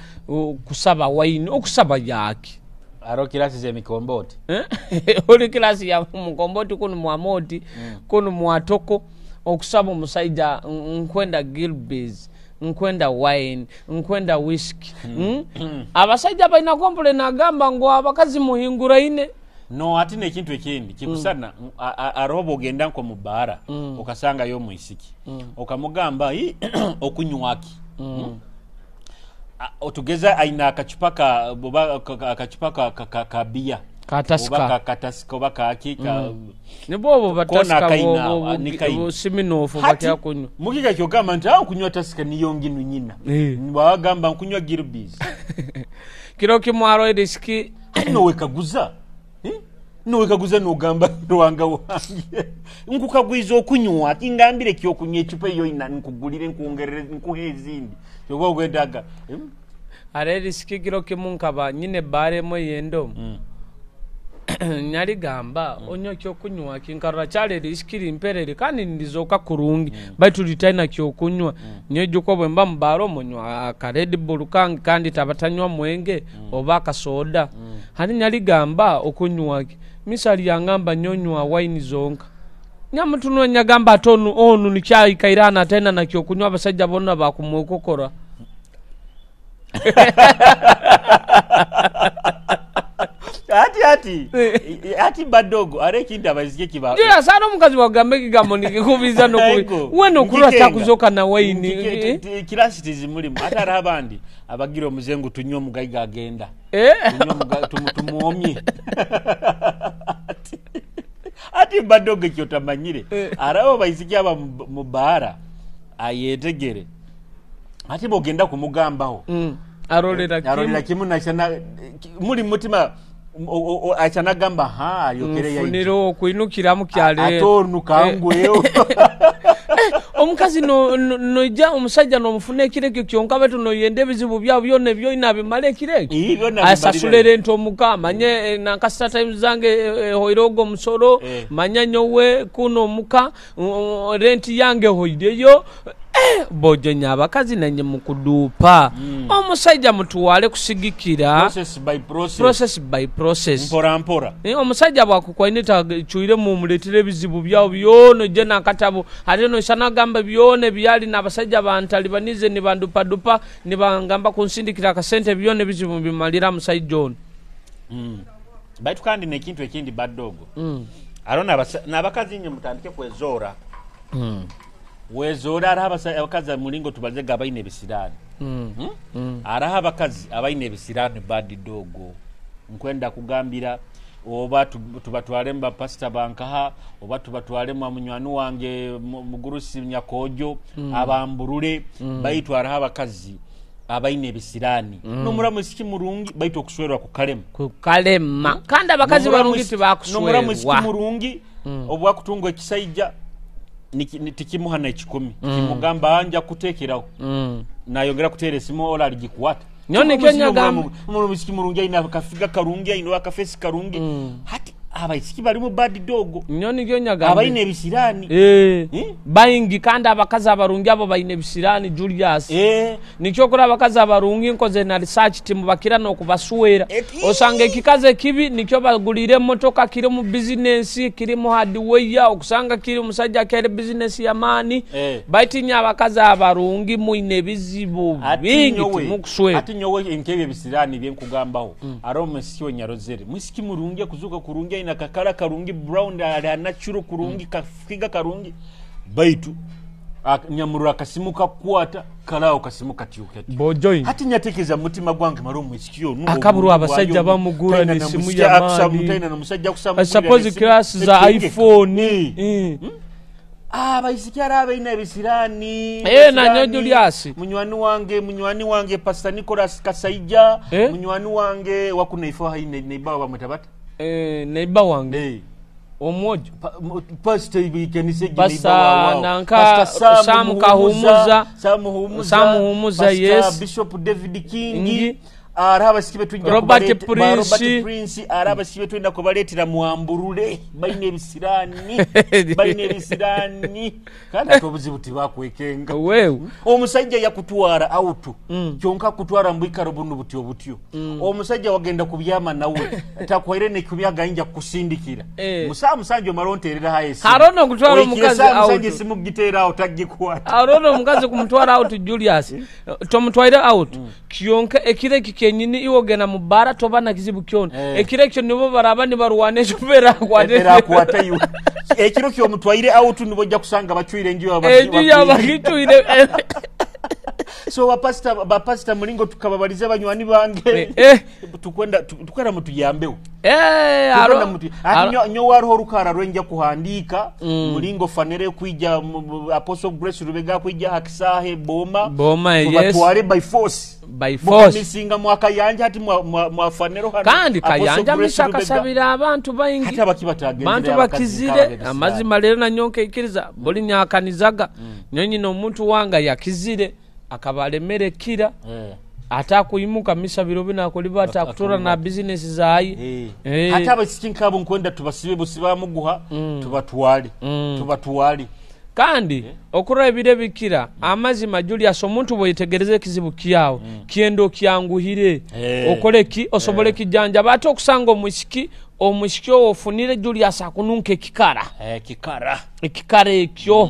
kusaba waini, okusaba yaki? Aro kilasi z'emikomboti. Eh? Oli kilasi ya mukomboti, kunu mwamoti, kunu mwatoko. Okusaba omusaija, nkwenda Gilbey's, nkwenda wine, nkwenda whisky. Abasajja balina complain, agamba ngu abakazi muhinguraine. No, ate n'ekintu ekindi kikusana, aroho bwogenda nko mu baara, okasangayo omwisiki, okamugamba, "Ii, okunywaki?" Otugeza aina akacupa ka oba akacupa ka biya Ka Tusker. Oba ka Tusker oba kaki ka Nibwo obwo Kona ba Tusker. Kaina awo, ni kaina. Busiminofu Hati, bakyakunywa. Mukika kyogamba nti awo kunywa Tusker niyo nginu nyina. Wagamba nkunywa Gilbey's. Kiro kimwaro erisiki. Hati nowekaguza, eh? Nowekaguza nogamba, Rwanga wange, nkukagwiza okunywa kingambire kyokunywa, ecupa eyo ina nkugulire, nkwongerere, nkuhe ezindi kyoba ogwetaaga. Eh? Ara erisiki kiro kimu nkaba nyine ebbaara emwe yendomu. Nyaligamba, onywa kyokunywa ki? Nkarora kyali erisiki limperere kandi nirizoka kurungi, baitu litaina kyokunywa. Nyejuka bwe mba mubaara omwo nywa aka Red Bull kange, kandi tabatanywa mwenge oba akasoda. Hati nyaligamba, okunywa ki? Misali yangamba, nyonywa wine zonka. Nyamutunwa nyagamba ati onu nikyaikaire hano ataina na kyokunywa, abasajja bonna bakumwekokora. Ati ati badogo ari ekintu abaisiki kiba Julius, ari omukazi wagamba ekigambo nikikubiza Ego. we nokurora Nkikenga. kyakuzoka na waini. Kirasi tizimulimu. Ate hariho abandi abagira omuze ngu tunywe omugaiga agenda. Tunywe tumwomye. Ati badogo ekyo otamanyire, arabo baisiki aba mu baara ayetegere, ati bogenda kumugambaho, Arolera arolera kimu. Kimu nakyana muli mutima achanagamba ha ayokere Nfunire yaije okwinukiramu kyale. Ate onu kangweyo. Omukazi noija omusajja nomufuna ekiro ekyo kyonka, baitu noyenda ebizibu byabo byona ebyoina abimale ekiro ekyo. Ii, byonna Asasule bimalire. Rent omuka, manye nanka StarTimes zange, ehoire ogwo omusolo. Manya nyowe kuno omuka rent yange ehoireyo. Bojonya abakazi nanye mukuduupa. Omusajja mutuwale kusigikira Process by process. Process by process. Mpora mpora. Omusajja bwakukwaine tacwiremu omuleetera ebizibu byawo byona, ojje nakatabo ate noisa nagamba byona ebyali n'abasajja bantalibanize nibandupadupa nibangamba kunsindikira akasente, byona ebizibu bimalira musajja ono. Baitu kandi nekintu ekindi badogo, aro n'abakazi nye mutandike kwezoora, wezoora. Hariho abakazi mulingo tubazega abaine ebisiraani. Hariho abakazi abaine ebisiraani bad dogo, nkwenda kugambira oba tubatwale mu bapasita bankaha, oba tubatwale mu munywani wange mugurusi Nyakojo abamburule. Baitu hariho abakazi abaine ebisiraani, nomuramu esiki murungi, baitu okuswerwa kukalema. Kukalema, kandi abakazi barungi Nomuramu esiki tibakuswerwa. Murungi obwakutunga ekisaija tikimuha nekikumi, kimugamba anja kutekeraho, nayongera kuteera esimu ola aligikwata. Nyo nikyo nyagamba. Omusiki murungi aine akafiga karungi, aine akafesi karungi. Hati abaisiki balimu bad dogo Nyo nikyo nyagamba. Abaine ebisiraani. Eh? Baingi, kandi abakazi abarungi abo baine ebisiraani, Julius. Nikyo kuri abakazi abarungi nkoze na research timubakira n'okubaswera. Osanga ekikazi ekibi nikyo bagulire emotoka, kiri mu bizinensi, kiri mu hardware, okusanga kiri omusajja akyaire bizinensi y'amaani. Baitu abakazi abarungi mwine ebizibu Ati bingi, timukuswera. Ati nyowe nkebyo ebisiraani byenkugambaho, ari omusiki wenyarozere musiki murungi, akuzuka kurungi, aine akakara karungi, brown, ali natural kurungi, kafiga karungi, baitu nyamurura akasimu kakukwata karaho kasimu katyuka. Bojoin. Hati nyatekereza mu mutima gwange, mara omwisiki onu Akaburwa abasajja bamugura n'esimu y'amaani. Taina nomusajja I suppose class za iPhone. Abaisiki ari abaine ebisirani. Nanyo Julius. Munywani wange Pastor Nicholas Kasaija, munywani wange wakunaife haine neiba bamweta bata? Neiba wange. Omwojo. Pastor ikenise Pastor nanka Sam Kahumuza. Sam Humuza, yes. Bishop David King. Araba sibe twinja Robert Prince. Robert Prince araba sibe twenda kubaletera mwamburule baine ebisirani baine ebisirani kandi ate obuzibu tibakwekenga. Wewe omusajja yakutwara out kyonka kutwara mbwikaro bunu butyo butyo. Omusajja wagenda kubyama nawe takwaire nekubyaga inja kusindikira. Musa musajja omalonterera haye simu. Harono kutwara omukazi out. Musajja simu gitera awo tagikwata. Harono omukazi kumutwara out Julius. Tomutwaire out. Kyonka ekire kikenyini iwo gena mubara toba na kizibu kyona. Ekire kyo nibo baraba ni barwane chupera kwate. Kwata iwe. Ekiro kyo mutwaire out nibo ojja kusanga bachwire enju yabakichwire. So bapastor mulingo tukababaliza banywani bange. Tukwenda mutuyambeho. Aro nyo wariho rukara rwenja kuhandika mulingo fanere kuija Apostle Grace Rubega kuija hakisahe boma yes. Tubatware by force. By force. Misinga mwaka yanja hati mwa fanero hano. Kandi kayanja misaka sabira abantu baingi. Hati abakibatagenze. Bantu bakizire amazima lero na nyonke ikiriza boli nyakanizaga. Nyonyi no muntu wanga yakizire akabalemere kira. Ata kuimuka misa birobi na kuliba ata kutora na business zayi. Hata abasikinka nkwenda tubasibe busiba muguha tubatwale. Tubatwale. Kandi okura ebire bikira amazima Julius omuntu bwetegereze ekizibu kyawo kiendo kyanguhire okole ki osobole kijanja bato okusanga omushiki ofunire Julius akununke kikara ekikara ekyo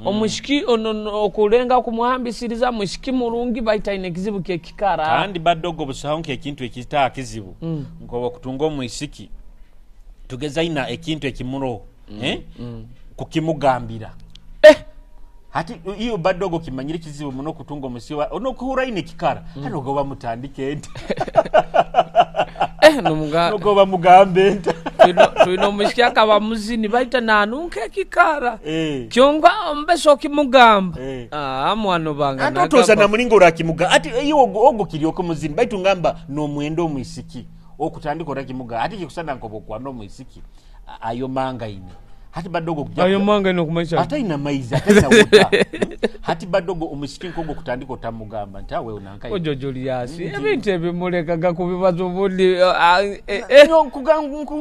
omushiki okulenga kumuhambisiriza mushiki murungi baita ine kizibu kye kikara kandi badogo busaho ekintu ekita kizibu nko okutunga omushiki tugeza ina ekintu ekimuro kukimugambira hati iyo badogo kimanyire kizibu muno kutunga omusiwa onokuhura ine kikara hano goba mutandike ente nomuga nogoba mugambe ente tuino omushiki akaba muzini baita nanunke kikara kyonga ombeso kimugamba mwana banga atotoza na mulingo rakimuga ati iyo ogo kiryoko muzini baitu ngamba no mwendo omuisiki okutandika rakimuga ati kikusana nkobo no muisiki ayo manga ine hati badogo ayo manga ino kumaisha hata ina maiza hata ina wuta hati badogo omusiki nkogo kutandika otamugamba nti awe unanka ojo Julius ebintu ebimulekaga kubibazo bundi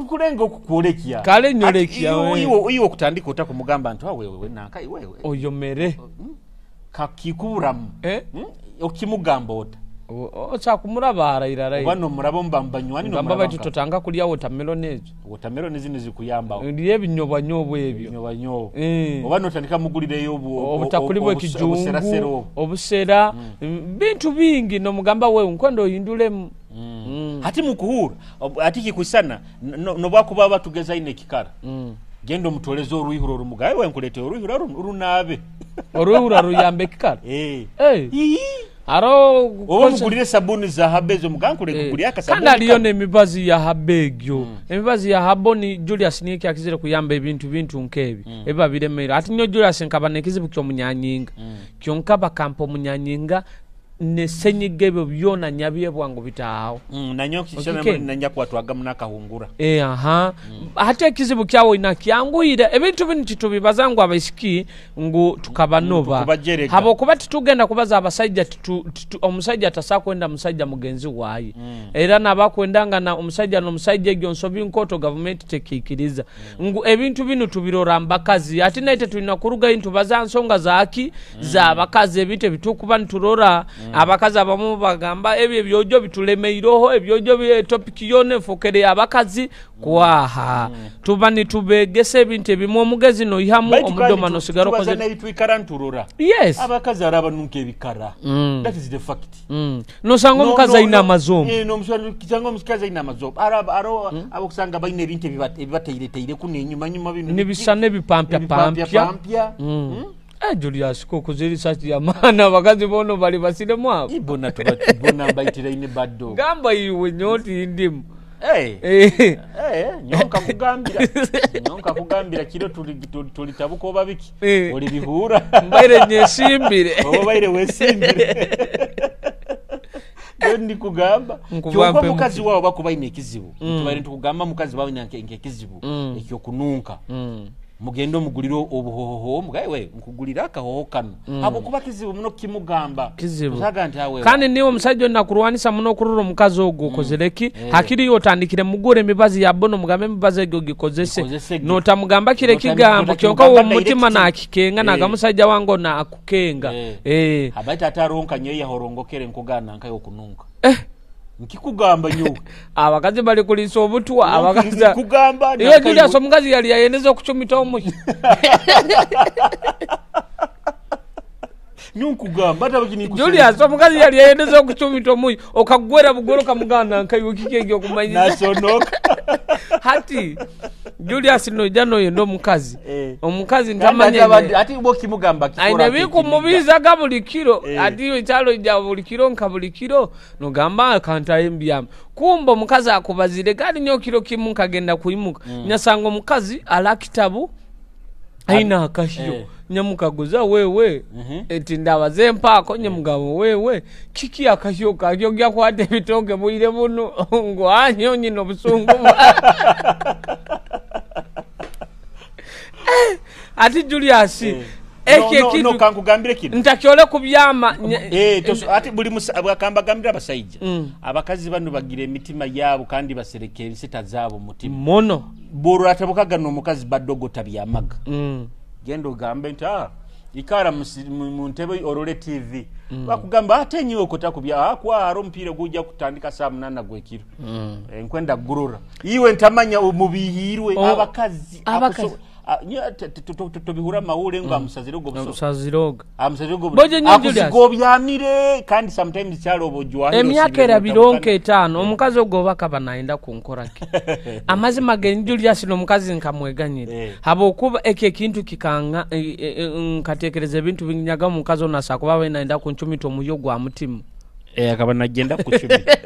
nkulenga okukuolekya kale nyolekya iwo kutandika otakumugamba nti awe wewe nanka wewe oyomere kakikuburamu okimugamba ota ocha kumuraba irara oba nomuraba mbambanywani nomuraba baitu totanga kulya watermelon ezo watermelon zino zikuyamba ndiye binyobwa nyobo ebyo binyobwa nyobo oba notandika mugulireyo obutakuli bwe kijungu obusera bintu bingi nomugamba wewe nkwendo oyindulemu hati mukuhura ati kikusana nobwakuba batugeza ine kikara gendo mutoleze oruihuro rumugaye we nkulete oruihuro runabe oruihuro ruyambe kikara aro oba mugulire sabuni za habezo mugankule kugulia kasabuni kandi aliyo n'emibazi ya habegyo emibazi ya haboni Julius niye kyakizire kuyamba ebintu bintu nkebi eba biremera ati nyo Julius nkaba nekizibu kyomunyanyinga kyonka bakampa omunyanyinga nesenyiga ebyo byona nyabye bwangu bitaawo nanyo kishana nanja kwatwaga munakahungura ate ekizibu kyawo ina kyanguhira ebintu bino titubibazangu abaisiki ngu tukabanoba habo kuba titugenda kubaza abasajja omusajja atasakwenda musajja mugenzi wayi era nabakwendanga na omusajja n'omusajja egyo nsobi nkoto government tekikiriza ngu ebintu bino tubirora mbakazi ate naite tulina kuruga intu baza nsonga zaki za abakazi ebintu ebitukuba nturora abakazi abamu bagamba ebyo byojo bitulemeiroho ebyojo bye topic yone fokere abakazi kwaha tuba nitubegese ebintu ebimwe omugezi no ihamu omudoma no sigaro koze n'ebitwikara nturora yes abakazi araba nunke ebikara that is the fact no sango omukazi aina amazomu no musanga omukazi aina amazomu araba aro abokusanga baine ebintu ebibateireteire kunenyuma nyuma bino nibisana ebipampya pampya Julius koko ziri sati ya maana abakazi bono bali basiremu abo ibona tubona mbaitira ine bado gamba iwe nyoti ndimu Eh. Eh. Eh, nyowe nkakugambira, nyowe nkakugambira kiro tulitabuka oba biki, olibihura. Mbaire nyesimbire. Oba obaire wesimbire. Nyowe ndikugamba. Nkuba Kyonka mpe omukazi wawe bakuba aine ekizibu, tubaire nitukugamba mukazi wawe aine nk'ekizibu ekyokununka. Mugende omugulire obuhoho, mugaye we nkugulire akahoho kano. Habwokuba kizibu muno kimugamba. Kizibu. Osaga nti awe. Kandi niwe omusajja onakurwanisa muno okurora omukazi ogwo okozere ki? Hakiri iwe otandikire mugura emibazi ya bono, mugambe emibazi egyo gikozese. Gikozese gye. Notamugamba kire kigambo kyonka Notamugamba uwo mutima direct. nakikenga, naga musajja wange ono akukenga. Abaita ataronka nyowe yahorongokere nkugana nkayo okununka. Nkikugamba nyowe. Abakazi bali kulisa obutwa, abakazi. Nkikugamba Iwe Julius omukazi yali yayendeza okucumita omuhi. Nyowe nkugamba ate abakini Julius omukazi yali yayendeza okucumita omuhi, okagwera bugwera okamugana nkaiwe kiki ekyo okumanyisa. Nasonoka. Hati Julius noija noyenda omukazi. Omukazi Kandi ntamanya ate bwo kimugamba kikora aine ati bikumubizaga buli kiro. Ati iwe kyalo ija buli kiro nka buli kiro nogamba kantaye mbyama. Kumbe omukazi akubazire kandi nyo kiro kimu nkagenda kuimuka. Nyasanga omukazi ala kitabu aina akahyo. Nyamukaguza wewe. Eti ndabaze mpaako nyamugabo wewe kiki akahyo kakyo gyakwata ebitoke bwire buno ngo anyo nyina obusungu. Ati Julius, ekyo No, no, ekintu no, kankugambire kino. Ntakyole kubyama, Ati buli bwakamba gambira abasajja. Abakazi bano bagira emitima yaabo kandi basereka ensita zaabo mutima. Mono. Bw'olwo atabukaga n'omukazi baddogo tabyamaga. Genda ogambe nti, ikara mu ntebe orole TV. Bakugamba ate nyiwe kotakubya, kwa haro omupiira gujja kutandika saa 8 gw'ekiro. Nkwenda gurora. Iwe ntamanya mubihirwe abakazi. Abakazi. Tobihura amawule ngo amusazire ogwo buso. Amusazire ogwo. Amusazire ogwo Boje buso. nyo Julius. Akusigobyamire kandi sometimes kyalo obojwahiro Emyaka osibire erabironka otabukana. 5 omukazi ogwo bakaba nayenda kunkora ki. Amazima ge Julius n'omukazi nkamweganyira. Habwokuba ekyo ekintu kikanga, nkatekereza ebintu binyaga omukazi ono asakuba abe nayenda kuncumita omuyo gwa mutima. Akaba nagenda kucumita.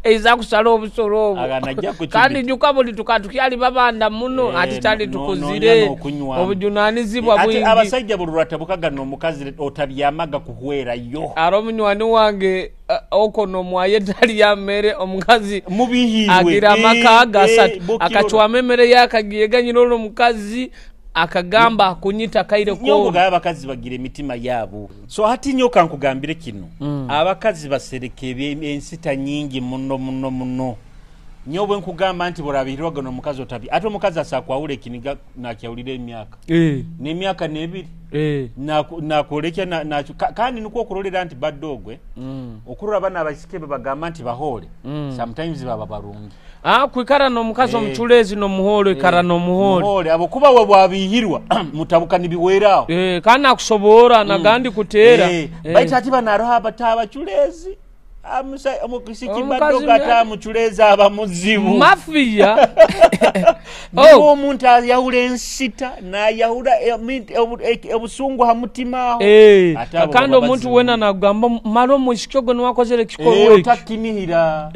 Eiza kusala obusolo obwo. Aga najja kucumita. Kandi njuka buli tukatukyali babanda muno, ati kyali tukuzire, Nonya n'okunywa. obujunanizibwa Ate bwingi. abasajja buli lwatabukaga n'omukazi otabyamaga kuhwerayo. Aro omunywani wange, oko nomwaye tali ya mmere, omukazi Mubihirwe. agira amaka gasatu. Bukiro. Akacwama emmere yakagiye olwo omukazi akagamba akunyita kaire Nyo ko. ngugaba abakazi bagira emitima yaabo. So hati nyo kankugambire kino. Abakazi basereka ensita nyingi muno muno muno. Nyo bwe nkugamba nti burabihirwaga n'omukazi otabi. Ate omukazi asakwawula ekiniga nakyawulira emyaka. N'emyaka n'ebiri. Nakwolekya nakyo. Kandi nikwo okurolera nti badde ogwe. Okurora abaana abasike be bagamba nti bahoole. Sometimes baba barungi. Kwikara n'omukazi omuculeezi n'omuhoole, ikara n'omuhoole. Muhoole, abo kuba we bwabihirwa, mutabuka nibiweraho. Kandi nakusoboora, nagandi kuteera. Baitu ati bano hariho abatabaculeezi. Omukusiki Omukazi badoga atamuculeezi aba muzibu. Mafia. Niwe Oh. omuntu ayahura ensita, n'ayahura obusungu ha mutima aho. Ate abo Kandi baba omuntu bazibu. wena nagamba, mara omwisiki ogwo niwakozere ekikorwa ekyo. Otakinihira.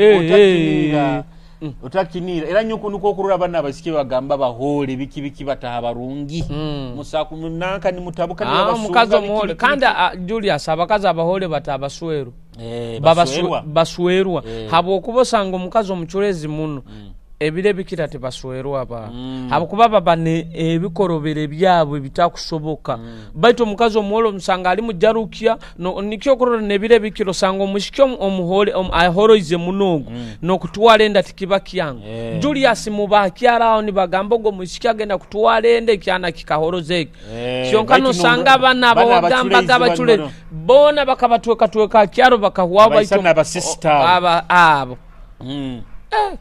Otakinihira. Era nyo niko okurora abana abasike bagamba bahoole biki biki bataha barungi. Musaku munanka ni mutabuka ni abasunga Omukazi biki omuhoole. biki Kandi, biki. Julius, abakazi abahoole batabasweru. Baswerwa. Baswerwa. Habwokuba osanga omukazi omuculeezi muno. Ebiro ebikira tebaswerwa aba. Habwokuba baba ne ebikorobere byabwe bitakusoboka. Baitu omukazi omuhole omusanga ali mujarukya, no, nikyo okurora n'ebiro ebikira osanga omushiki omuhole, ahoroize muno ogwo. N'okutwara enda tikiba kyangu. Julius mubakyara aho nibagamba ogwo omushiki agenda kutwara enda ekyana kikahoroza eki. Kyonka Baitu nosanga abana bana abawagambaga abaculeezi abaculeezi. bano. Boona bakabatwekatweka kyaro bakahwaho Abaisa baitu n'abasista. abo.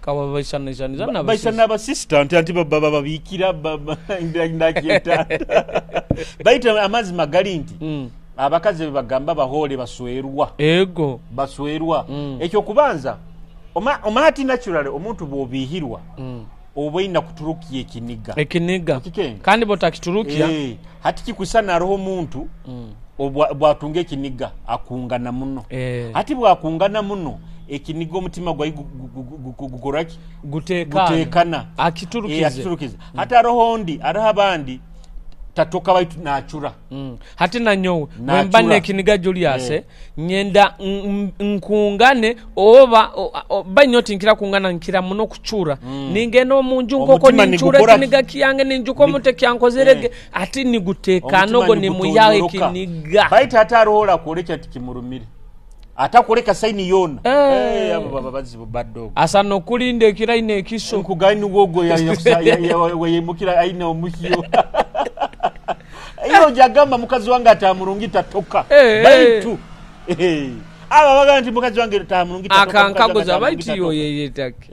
Kawa baisanaisaniza n'abasista. Baisa n'abasista nti anti babikira, ndakyeta. Baitu amazima gali nti abakazi be bagamba bahoole baswerwa. Ego. Baswerwa. Ekyo kubanza, omati naturally omuntu bw'obihirwa, oba oyina kuturukia ekiniga. Ekiniga. Kikenge. Kandi botakiturukia. Hati kikusana aroho omuntu bwatunga ekiniga akungana muno. Hati bwakungana muno Ekiniga omutima gwayi gukoraki? Gutekana. Gutekana. Akiturukize. Akiturukize. Hati haroho ondi, haroho abandi tatoka baitu nacura. Hati nanyowe bwemba Nacura. nekiniga Julius, nyenda nkungane oba bainyo tinkira kungana nkira muno kucura. Ningenda omunju nkoko Omutima nincura nigukora ekiniga kiyange, ninjuka omuntu ekyankozerege, ati nigutekana Omutima ogwo nimuyaho nigutonyoroka. ekiniga. Baitu hati haroho orakwolekya nti kimurumire, atakwoleka saini yoona. Abo baba bazibu badogo. Asana okulinda ekiro aine ekiso. Nkugaine ogwo weyimukira aine omuhyo. Iyo ojagamba mukazi wange atamurungi tatoka. Baitu aba bagamba nti mukazi wange tamurungi tatoka. Akankaguza baitu yoyeyetaki.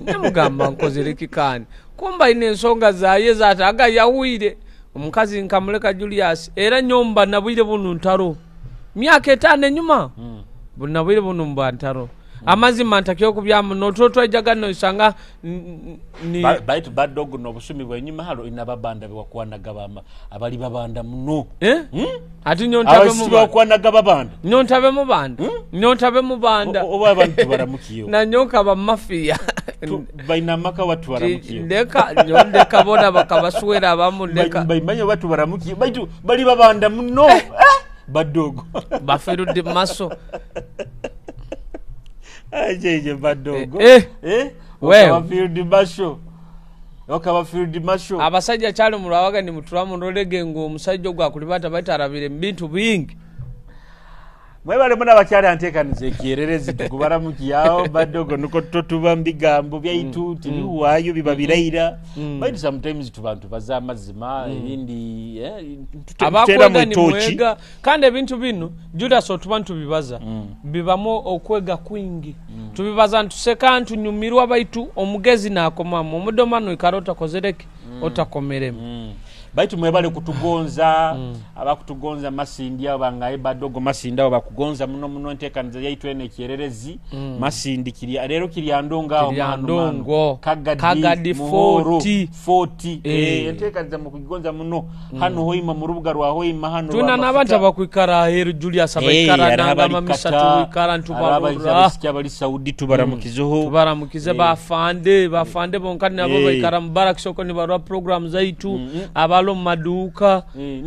Namugamba nkozere kikani. Kumba aine ensonga zaye zataga yahwire. Omukazi nkamuleka Julius era nyomba nabwire bunu ntaro. Myaka 5 enyuma. Bunabwire bunu mba ntaro. Amazima ntakyo kubyamu notwo twaijaga noisanga ni Baitu badogo n'obusumi bw'enyuma halo ina babanda bewakwanaga bama abali babanda muno. Ati nyontabe Abasiki mu banda. bakwanaga babanda. Nyontabe mu banda. Nyontabe mu banda. Oba abantu baramukiyo. Na nyonka ba mafia. Baina maka watu baramukiyo. Ndeka nyondeka bona bakabaswera abamu ndeka. Baimanya watu baramukiyo. Baitu bali babanda muno. Badogo. Baferudde maso. Ajeje badogo. Okabafield masho. Okabafield masho. Abasajja kyali mulwabaga ni mutulamu nolege ngo omusajja ogwo akulibata batarabire bintu bingi. Mwebale muna abakyala anteekaniza ekyererezi tukubaramukiyawo badogo nuko tutuba mbigambo byaitu tibiwaayo biba biraira. Baitu sometimes tubantu baza amazima ebindi abakwega ni mwega kandi ebintu bino Judas otuba ntubibaza bibamu okwega kwingi. Tubibaza ntuseka ntunyumirwa baitu omugezi nakomamu omudoma noikara otakozereke otakomeremu. Baitu mwebale kutugonza abakutugonza Masindi abo bangaye badogo Masindi abo bakugonza muno muno enteekaniza yaitu eno ekyererezi. Masindi kirya leero kirya ndongo awo Kirya mano. ndongo. Kagadi, Kagadi Muhoro, 40. 40. Enteekaniza mukugonza muno. Hano hoima mu rubuga rwa hoima hano Tuna rwa n'abantu mafuta. abakwikara aheeru Julius abaikara Hariho nangama abali misatu Qatar, wikara hariho ntubarura. abasiki abali Saudi tubaramukizeho. Tubaramukize bafande bonka nabo baikara mu barracks oko nibarwa program zaitu abalo mu maduuka.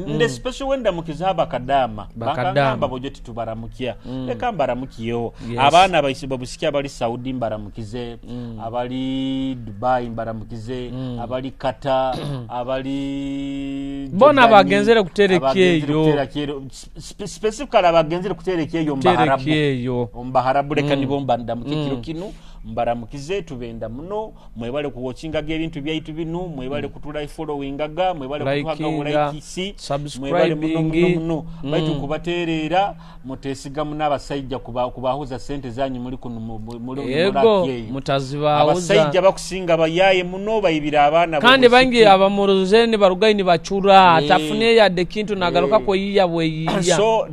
Nde special wenda mukiza abakadama. Bakadama. Bakagamba bojo titubaramukia. Leka mbaramukiyeho. Yes. Abaana babusiki abali Saudi mbaramukize, abali Dubai mbaramukize, abali Qatar, abali Bona Jordani, abagenzere kutereka abagenzere eyo. kutereka eyo. Specifically abagenzere kutereka eyo mbaharabu. Kutereka eyo. Mbaharabu leka nibo mbandamuke kiro kinu. Mbaramukize tubenda muno mwebale kuwatchingaga ebintu byaitu binu mwebale kutula followingaga mwebale kutuhaga Likinga, like si mwebale muno, muno, subscribing. muno. Baitu kubatereera mutesiga muno abasajja kubahuza sente zanyu muri kuno muri Ego, muri eyo. mutazibahuza. Abasajja bakusinga bayaye muno bayibira abaana Kandi bo bangi musiki. abamuruze ni barugayi ni bacura, atafune yadde kintu nagaruka kweyiya bweyiya. So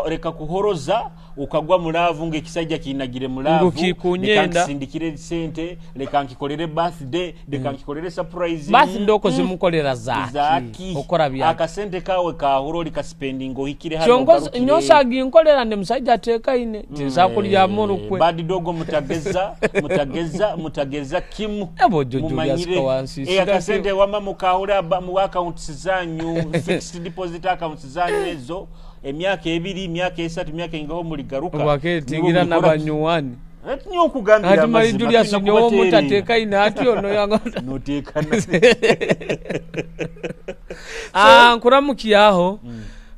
reka kuhoroza ukagwa mulavu ng'ekisajja kinagire mulavu, Ngu kikunyenda. leka nkisindikire sente, leka nkikolere birthday, leka nkikolere surprise. Birthday oko zimukolera zaki? Zaki. Okora byaki? Akasente kawe kahuro likaspending ohikire hano Kyongozi, ogarukire. nyosa aginkolera ndi musajja ateekaine, tinsakulya mulukwe. Bad dogo mutageza, mutageza, mutageza kimu. Ebo Jojo Mumanyire. Lyasika wansi, sirake. Akasente wama mukahura mu accounts zanyu, fixed deposit accounts zanyu ezo. Emyaka 2, emyaka 3, emyaka ingaho muligaruka. Obwaketingira Nibo mulikora n'abanyuwani. Ati nyo nkugambira Ati mali amazima, Julius tulina nyowe kubateerera. omuntu ateekaine ati ono yanga- Noteekana. Nkuramukyaho.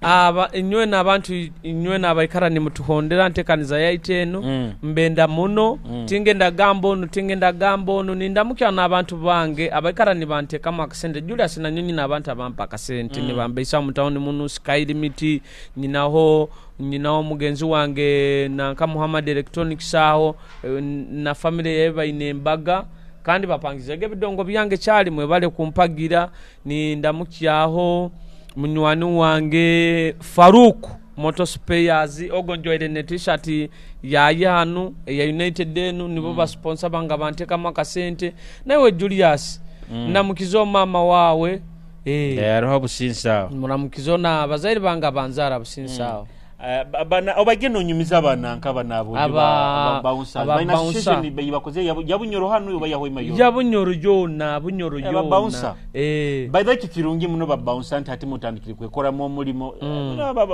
Aba, inywe n'abantu, inywe n'abaikara nimutuhondera ntekaniza yaitu eno. Mbenda muno. Tingenda gamba ono, tingenda gamba ono. Nindamukya n'abantu bange abaikara nibanteekamu akasente. Julius na nyonyi n'abantu abampa akasente. Nibambeisa mu tawuni muno, Sky Limit, nyinaho mugenzi wange nanka Muhammad Electronics aho, na family ye baine embaga. Kandi bapangizege ebidongo byange kyali mwebale kumpagira. Nindamukyaho munywani wange Farouk Motor Spares, ogo njoire ne t-shirt ya yanu ya United enu, nibo ba sponsor banga bantekamu akasente. Nawe Julius, namukizo mama wawe. Hariho businsa. Muramukizo na abazaire banga banzara businsa. Obagenda onyumiza abananka bano Aba- bouncers aba balina bouncer. association bakoze yabunyoro hano oba yahwema yona Ya Bunyoro yona, Bunyoro Aba yona. bouncer. By the way, kirungi muno ba bouncer nti ati mutandikire kwekoramu omulimo.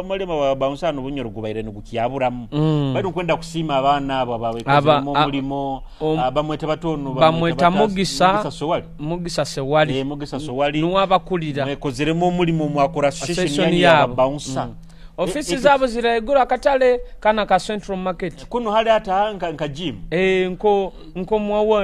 Mulimo wa bouncer hano Bunyoro gubaire nigukyaburamu. Bali nkwenda kusiima abaana abo abawekozeremu omulimo. Bamweta batono, Bamweta Mugisa. Mugisa Sowali. Mugisa Sewali. Mugisa Sowali. Nuwe abakulira. Mwekozeremu omulimo, mwakora association Association yanyu yaba yabo. bouncer. Ofisi zabo ziraigura akatale kana ka Central Market. Kuno hali ata nka gym. Nko mwawa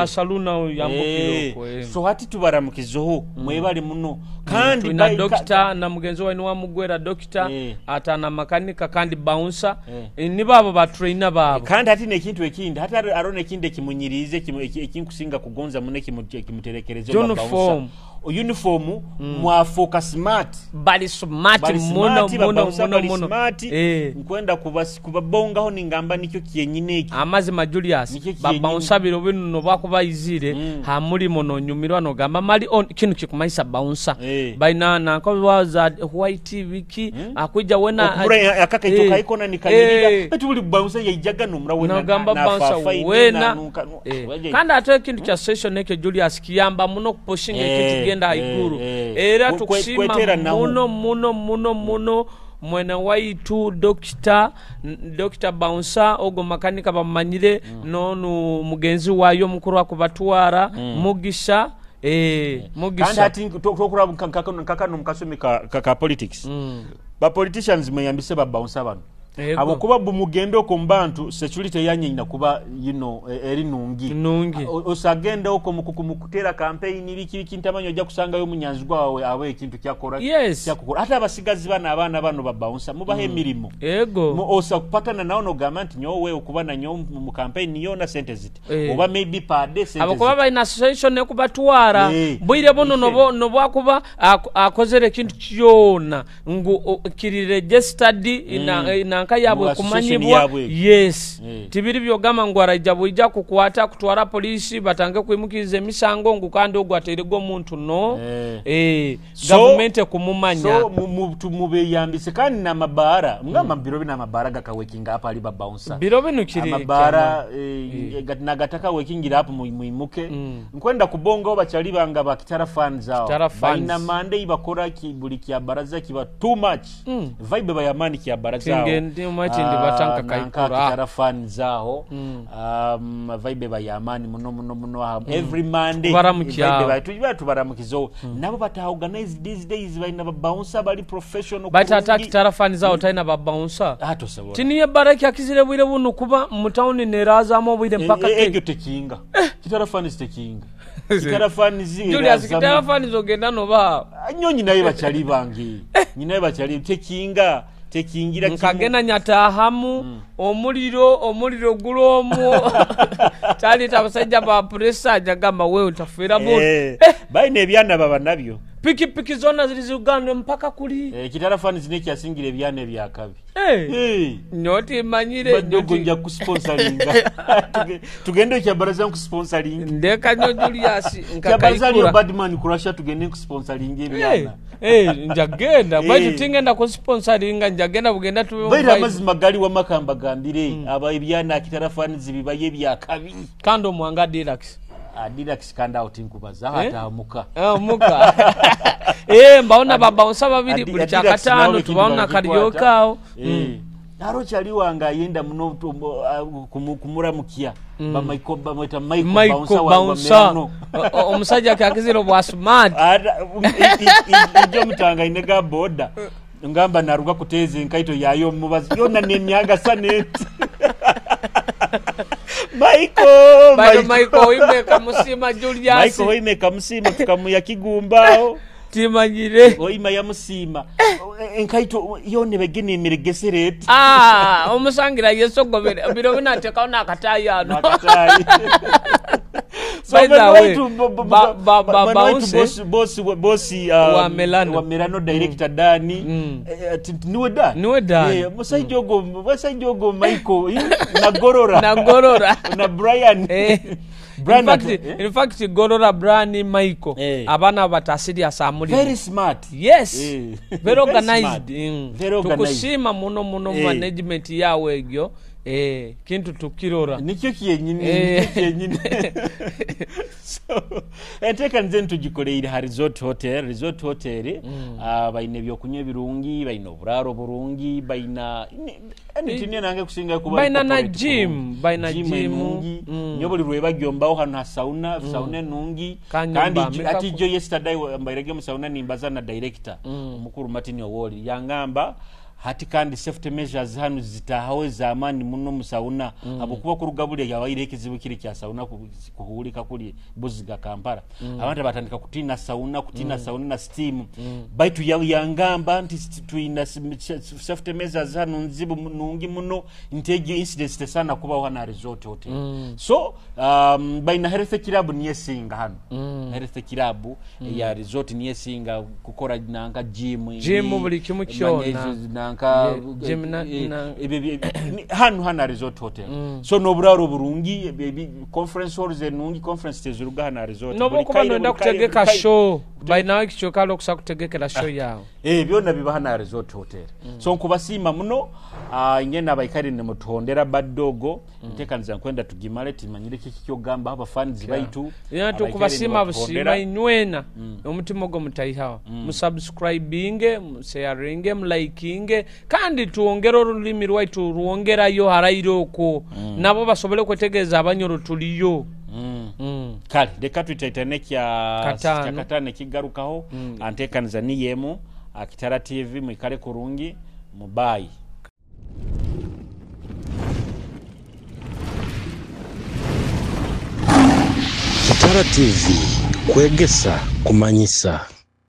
asaluna yambukire okwo. So hati tubaramukizeho, mwebale muno. Kandi Tulina dokita na mugenzi wawe niwe mugwera dokita, atana makanika kandi bouncer. Ni babo ba trainer babo. Kandi hati nekintu ekindi, hati arone ekindi ekimunyirize, ekinkusinga kugonza muno, ekimuterekereze Uniform. ba bouncer. Uniform mwafoka smart. Bali smart Bali muno, smart, muno, babouncer muno, bali muno. smart. Nkwenda kubabongaho ningamba nikyo kyenyine eki. Amazima Julius, Nikyo kyenyine. babouncer biro bino no bakubayizire, ha mulimo no nyumirwa no gamba mali on kinu kikumayisa bouncer. Baina na nko za white wiki, akuja wena Okubura akakaito kaikona nikanyirira. Batu buli bouncer yaijaga no mura wena No gamba na bouncer fafa ine wena. na nunka, nu- Waje. Kandi ate ekintu kya session ekyo Julius kiyamba muno kupushinga ekintu kigenda haiguru. Era tukusima Kwetera naho. muno, muno, muno, muno mwene waitu Doctor Bouncer ogo makanika bamanyire, nonu mugenzi wayo mukuru akubatwara, Mugisha, Mugisha. Kandi ati tokura nkakano mukasumi ka politics. Ba politicians mweyambise ba bouncer bano. Abo kuba bumugendo ko mbantu security yanyu ina kuba eri nungi. Nungi. Osagenda uko mukutera campaign biki biki ntamanyo ojja kusangayo munyanzigwa wawe awe ekintu kyakora. Kyakukora. Hata abasigazi bana abana bano ba bouncer mubahe emirimo. Osa kupatana nao no gamba nti nyowe okuba na nyo mu campaign yona sente ziti. Oba maybe per day sente Abo kuba ziti. balina association ekubatwara. Bwire buno nobo kuba akozere ekintu kyona ngu kiri registered ina nka yabwe Mu association kumanyibwa. yabwe. Yes. Tibiri byogamba ngu araija bwija kukwata kutwara polisi batange kwimukiriza emisango ngu kandi ogwo aterego omuntu no. Government kumumanya. So, mubeyambise kandi n'amabaara. Mugamba biro bino amabaara gakawekinga apa ali ba bouncer. Biro bino kiri Amabaara, kyama. Nagataka wekingira apo muimuke. Nkwenda kubonga bachali banga ba Kitara fans hao. Kitara fans. Baina Monday bakora buli kya baraza kiba too much. Vibe bayamani kya baraza hao. Tinge ndi machi ndi batanka Nanka kaikura. Kitara fans aho. Vibe bayamani muno muno muno aho. Every Monday. Baramukiza. Vibe tuba tubaramukizo. Nabo bata organize these days baina ba bouncer bali professional. Bata kurungi. ata Kitara fans aho taina ba bouncer. Tosobola. Tiniye baraki akizire bwire bunu kuba mu town nerazamu bwire mpaka ke. Egyo tekinga. Kitara fans tekinga. Kitara fans Julius, erazamu. Kitara fans ogenda no ba. Nyonyi naye bachali bange. Nyinaye bachali tekinga. Tekingira kimu. Nkagenda nyatahamu, omuliro gulomwo. Tali tabasajja ba pressure jagamba wewe utafera mu. Baine ebyana baba nabyo. Piki piki zona ziri Uganda mpaka kuli. Kitara fans ne kyasingira ebyana ebyakabi. Nyoti manyire, Badogo nyoti. nja kusponsoringa. Tugende kya baraza kusponsoringa. Ndeka nyo Julius, Kya baraza nkakaikura. lyo Badman kurasha tugende kusponsoringa ebyana. Njagenda. Baitu tingenda kusponsoringa, njagenda bugenda tube Baira mubaitu. amazima gali wa makamba gambire, aba ebyana Kitara fans bibaye ebyakabi. Kando mwanga Deluxe. Deluxe kanda out nkubaza, hata muka. Muka. Mbaona baba onsaba babiri buli Deluxe kyakataano, nawe kintu tubaona bakikwata. karaoke awo. Aro chali wanga ayenda muno kumuramukia. Ba Michael, ba mweta Michael Michael Bouncer wa Bouncer. Merano. Omusajja akakizira bwa smart. Ara, ijo mutanga inega boda. Ngamba naruga kuteze enkaito yayo mubazi. Yona nemyaga saneti. Michael, Bayo Michael. Michael Oime kamusima Julius. Michael Oime kamusima tukamuya kigumbao. Timanyire. Oima yamusima. Enkaito yone begene emiregesere eti. Omusangira yesogobere. Biro binatekawo n'akataayi ano. N'akataayi. So, By the Manuel way, to Manuel to bounce. boss, boss, boss, Wa Melano. wa Melano director Dani. Niwe Dani? Niwe Dani. Musajja ogwo, musajja ogwo Michael, Nagorora. Nagorora. Na Brian. Brian In eh? fact Gorora Brian Michael Eh. abaana bata serious amulimu. Very smart. Yes. Eh. Very Very organized. smart. Very organized. Tukusiima muno muno Eh. management yawe egyo kintu tukirora. Nikyo kyenyini. Eh. Nikyo kyenyini. So enteekaniza enu tugikoleire ha Resort Hotel. Resort Hotel, baina ebyokunywa ebirungi, baina oburaaro burungi, baina niyo nange kusinga kuba Baina na corporate gym, kurungi. baina Gym gym. enungi. Nyo buli lwebajombaho hano ha sauna, sauna enungi. Kanyumba Kandi ameka ati jo yesterday mbairege mu sauna nimbaza na director omukuru Martin Owoli, yangamba hati kandi safety measures hanu zitahawe zamani muno mu sauna, habwokuba kuruga buli yabaire ekizibu kiri kya sauna kuhuulika kuli Buziga Kampala. Abantu batandika kutina sauna, kutina sauna na steam. Baitu yangamba nti tuina safety measures hanu nzibu nungi muno, nti egyo incidents tesana kubaho hano ha Resort Hotel. So baina health club niyesinga hano. Health club ya resort niyesinga kukora nanka gym, Gym buli kimu kyona. Nanka Gym hano hana Resort Hotel. So n'oburaaro burungi, conference halls enungi, conference teziruga hano ha resort. Noba Buli okuba kaire, noyenda buli kaire, kutegeka buli kaire. show, bainawo ekicweka okusa kutegekera show yawe. Byonna biba hano ha Resort Hotel. So nkubasiima muno, ngenda abaikari nemutondera baddogo. Nteekaniza nkwenda tugimale, timanyire kiki kyogamba abafans baitu. Era abaikari tukubasiima nibatondera. busiima inywena omutima ogwo mutaihawa, musubscribinge, musharinge, mulikinge, kandi tuwongere olulimi lwaitu lwongerayo haraire okwo nabo basobole kwetegereza abanyoro tuliyo. Kale leka twitaitane kya Kataano. kya kataano ekigarukaho. Anteekaniza niyemu Akitara TV, mwikale kurungi, mubayi. Kitara TV, kwegesa, kumanyisa.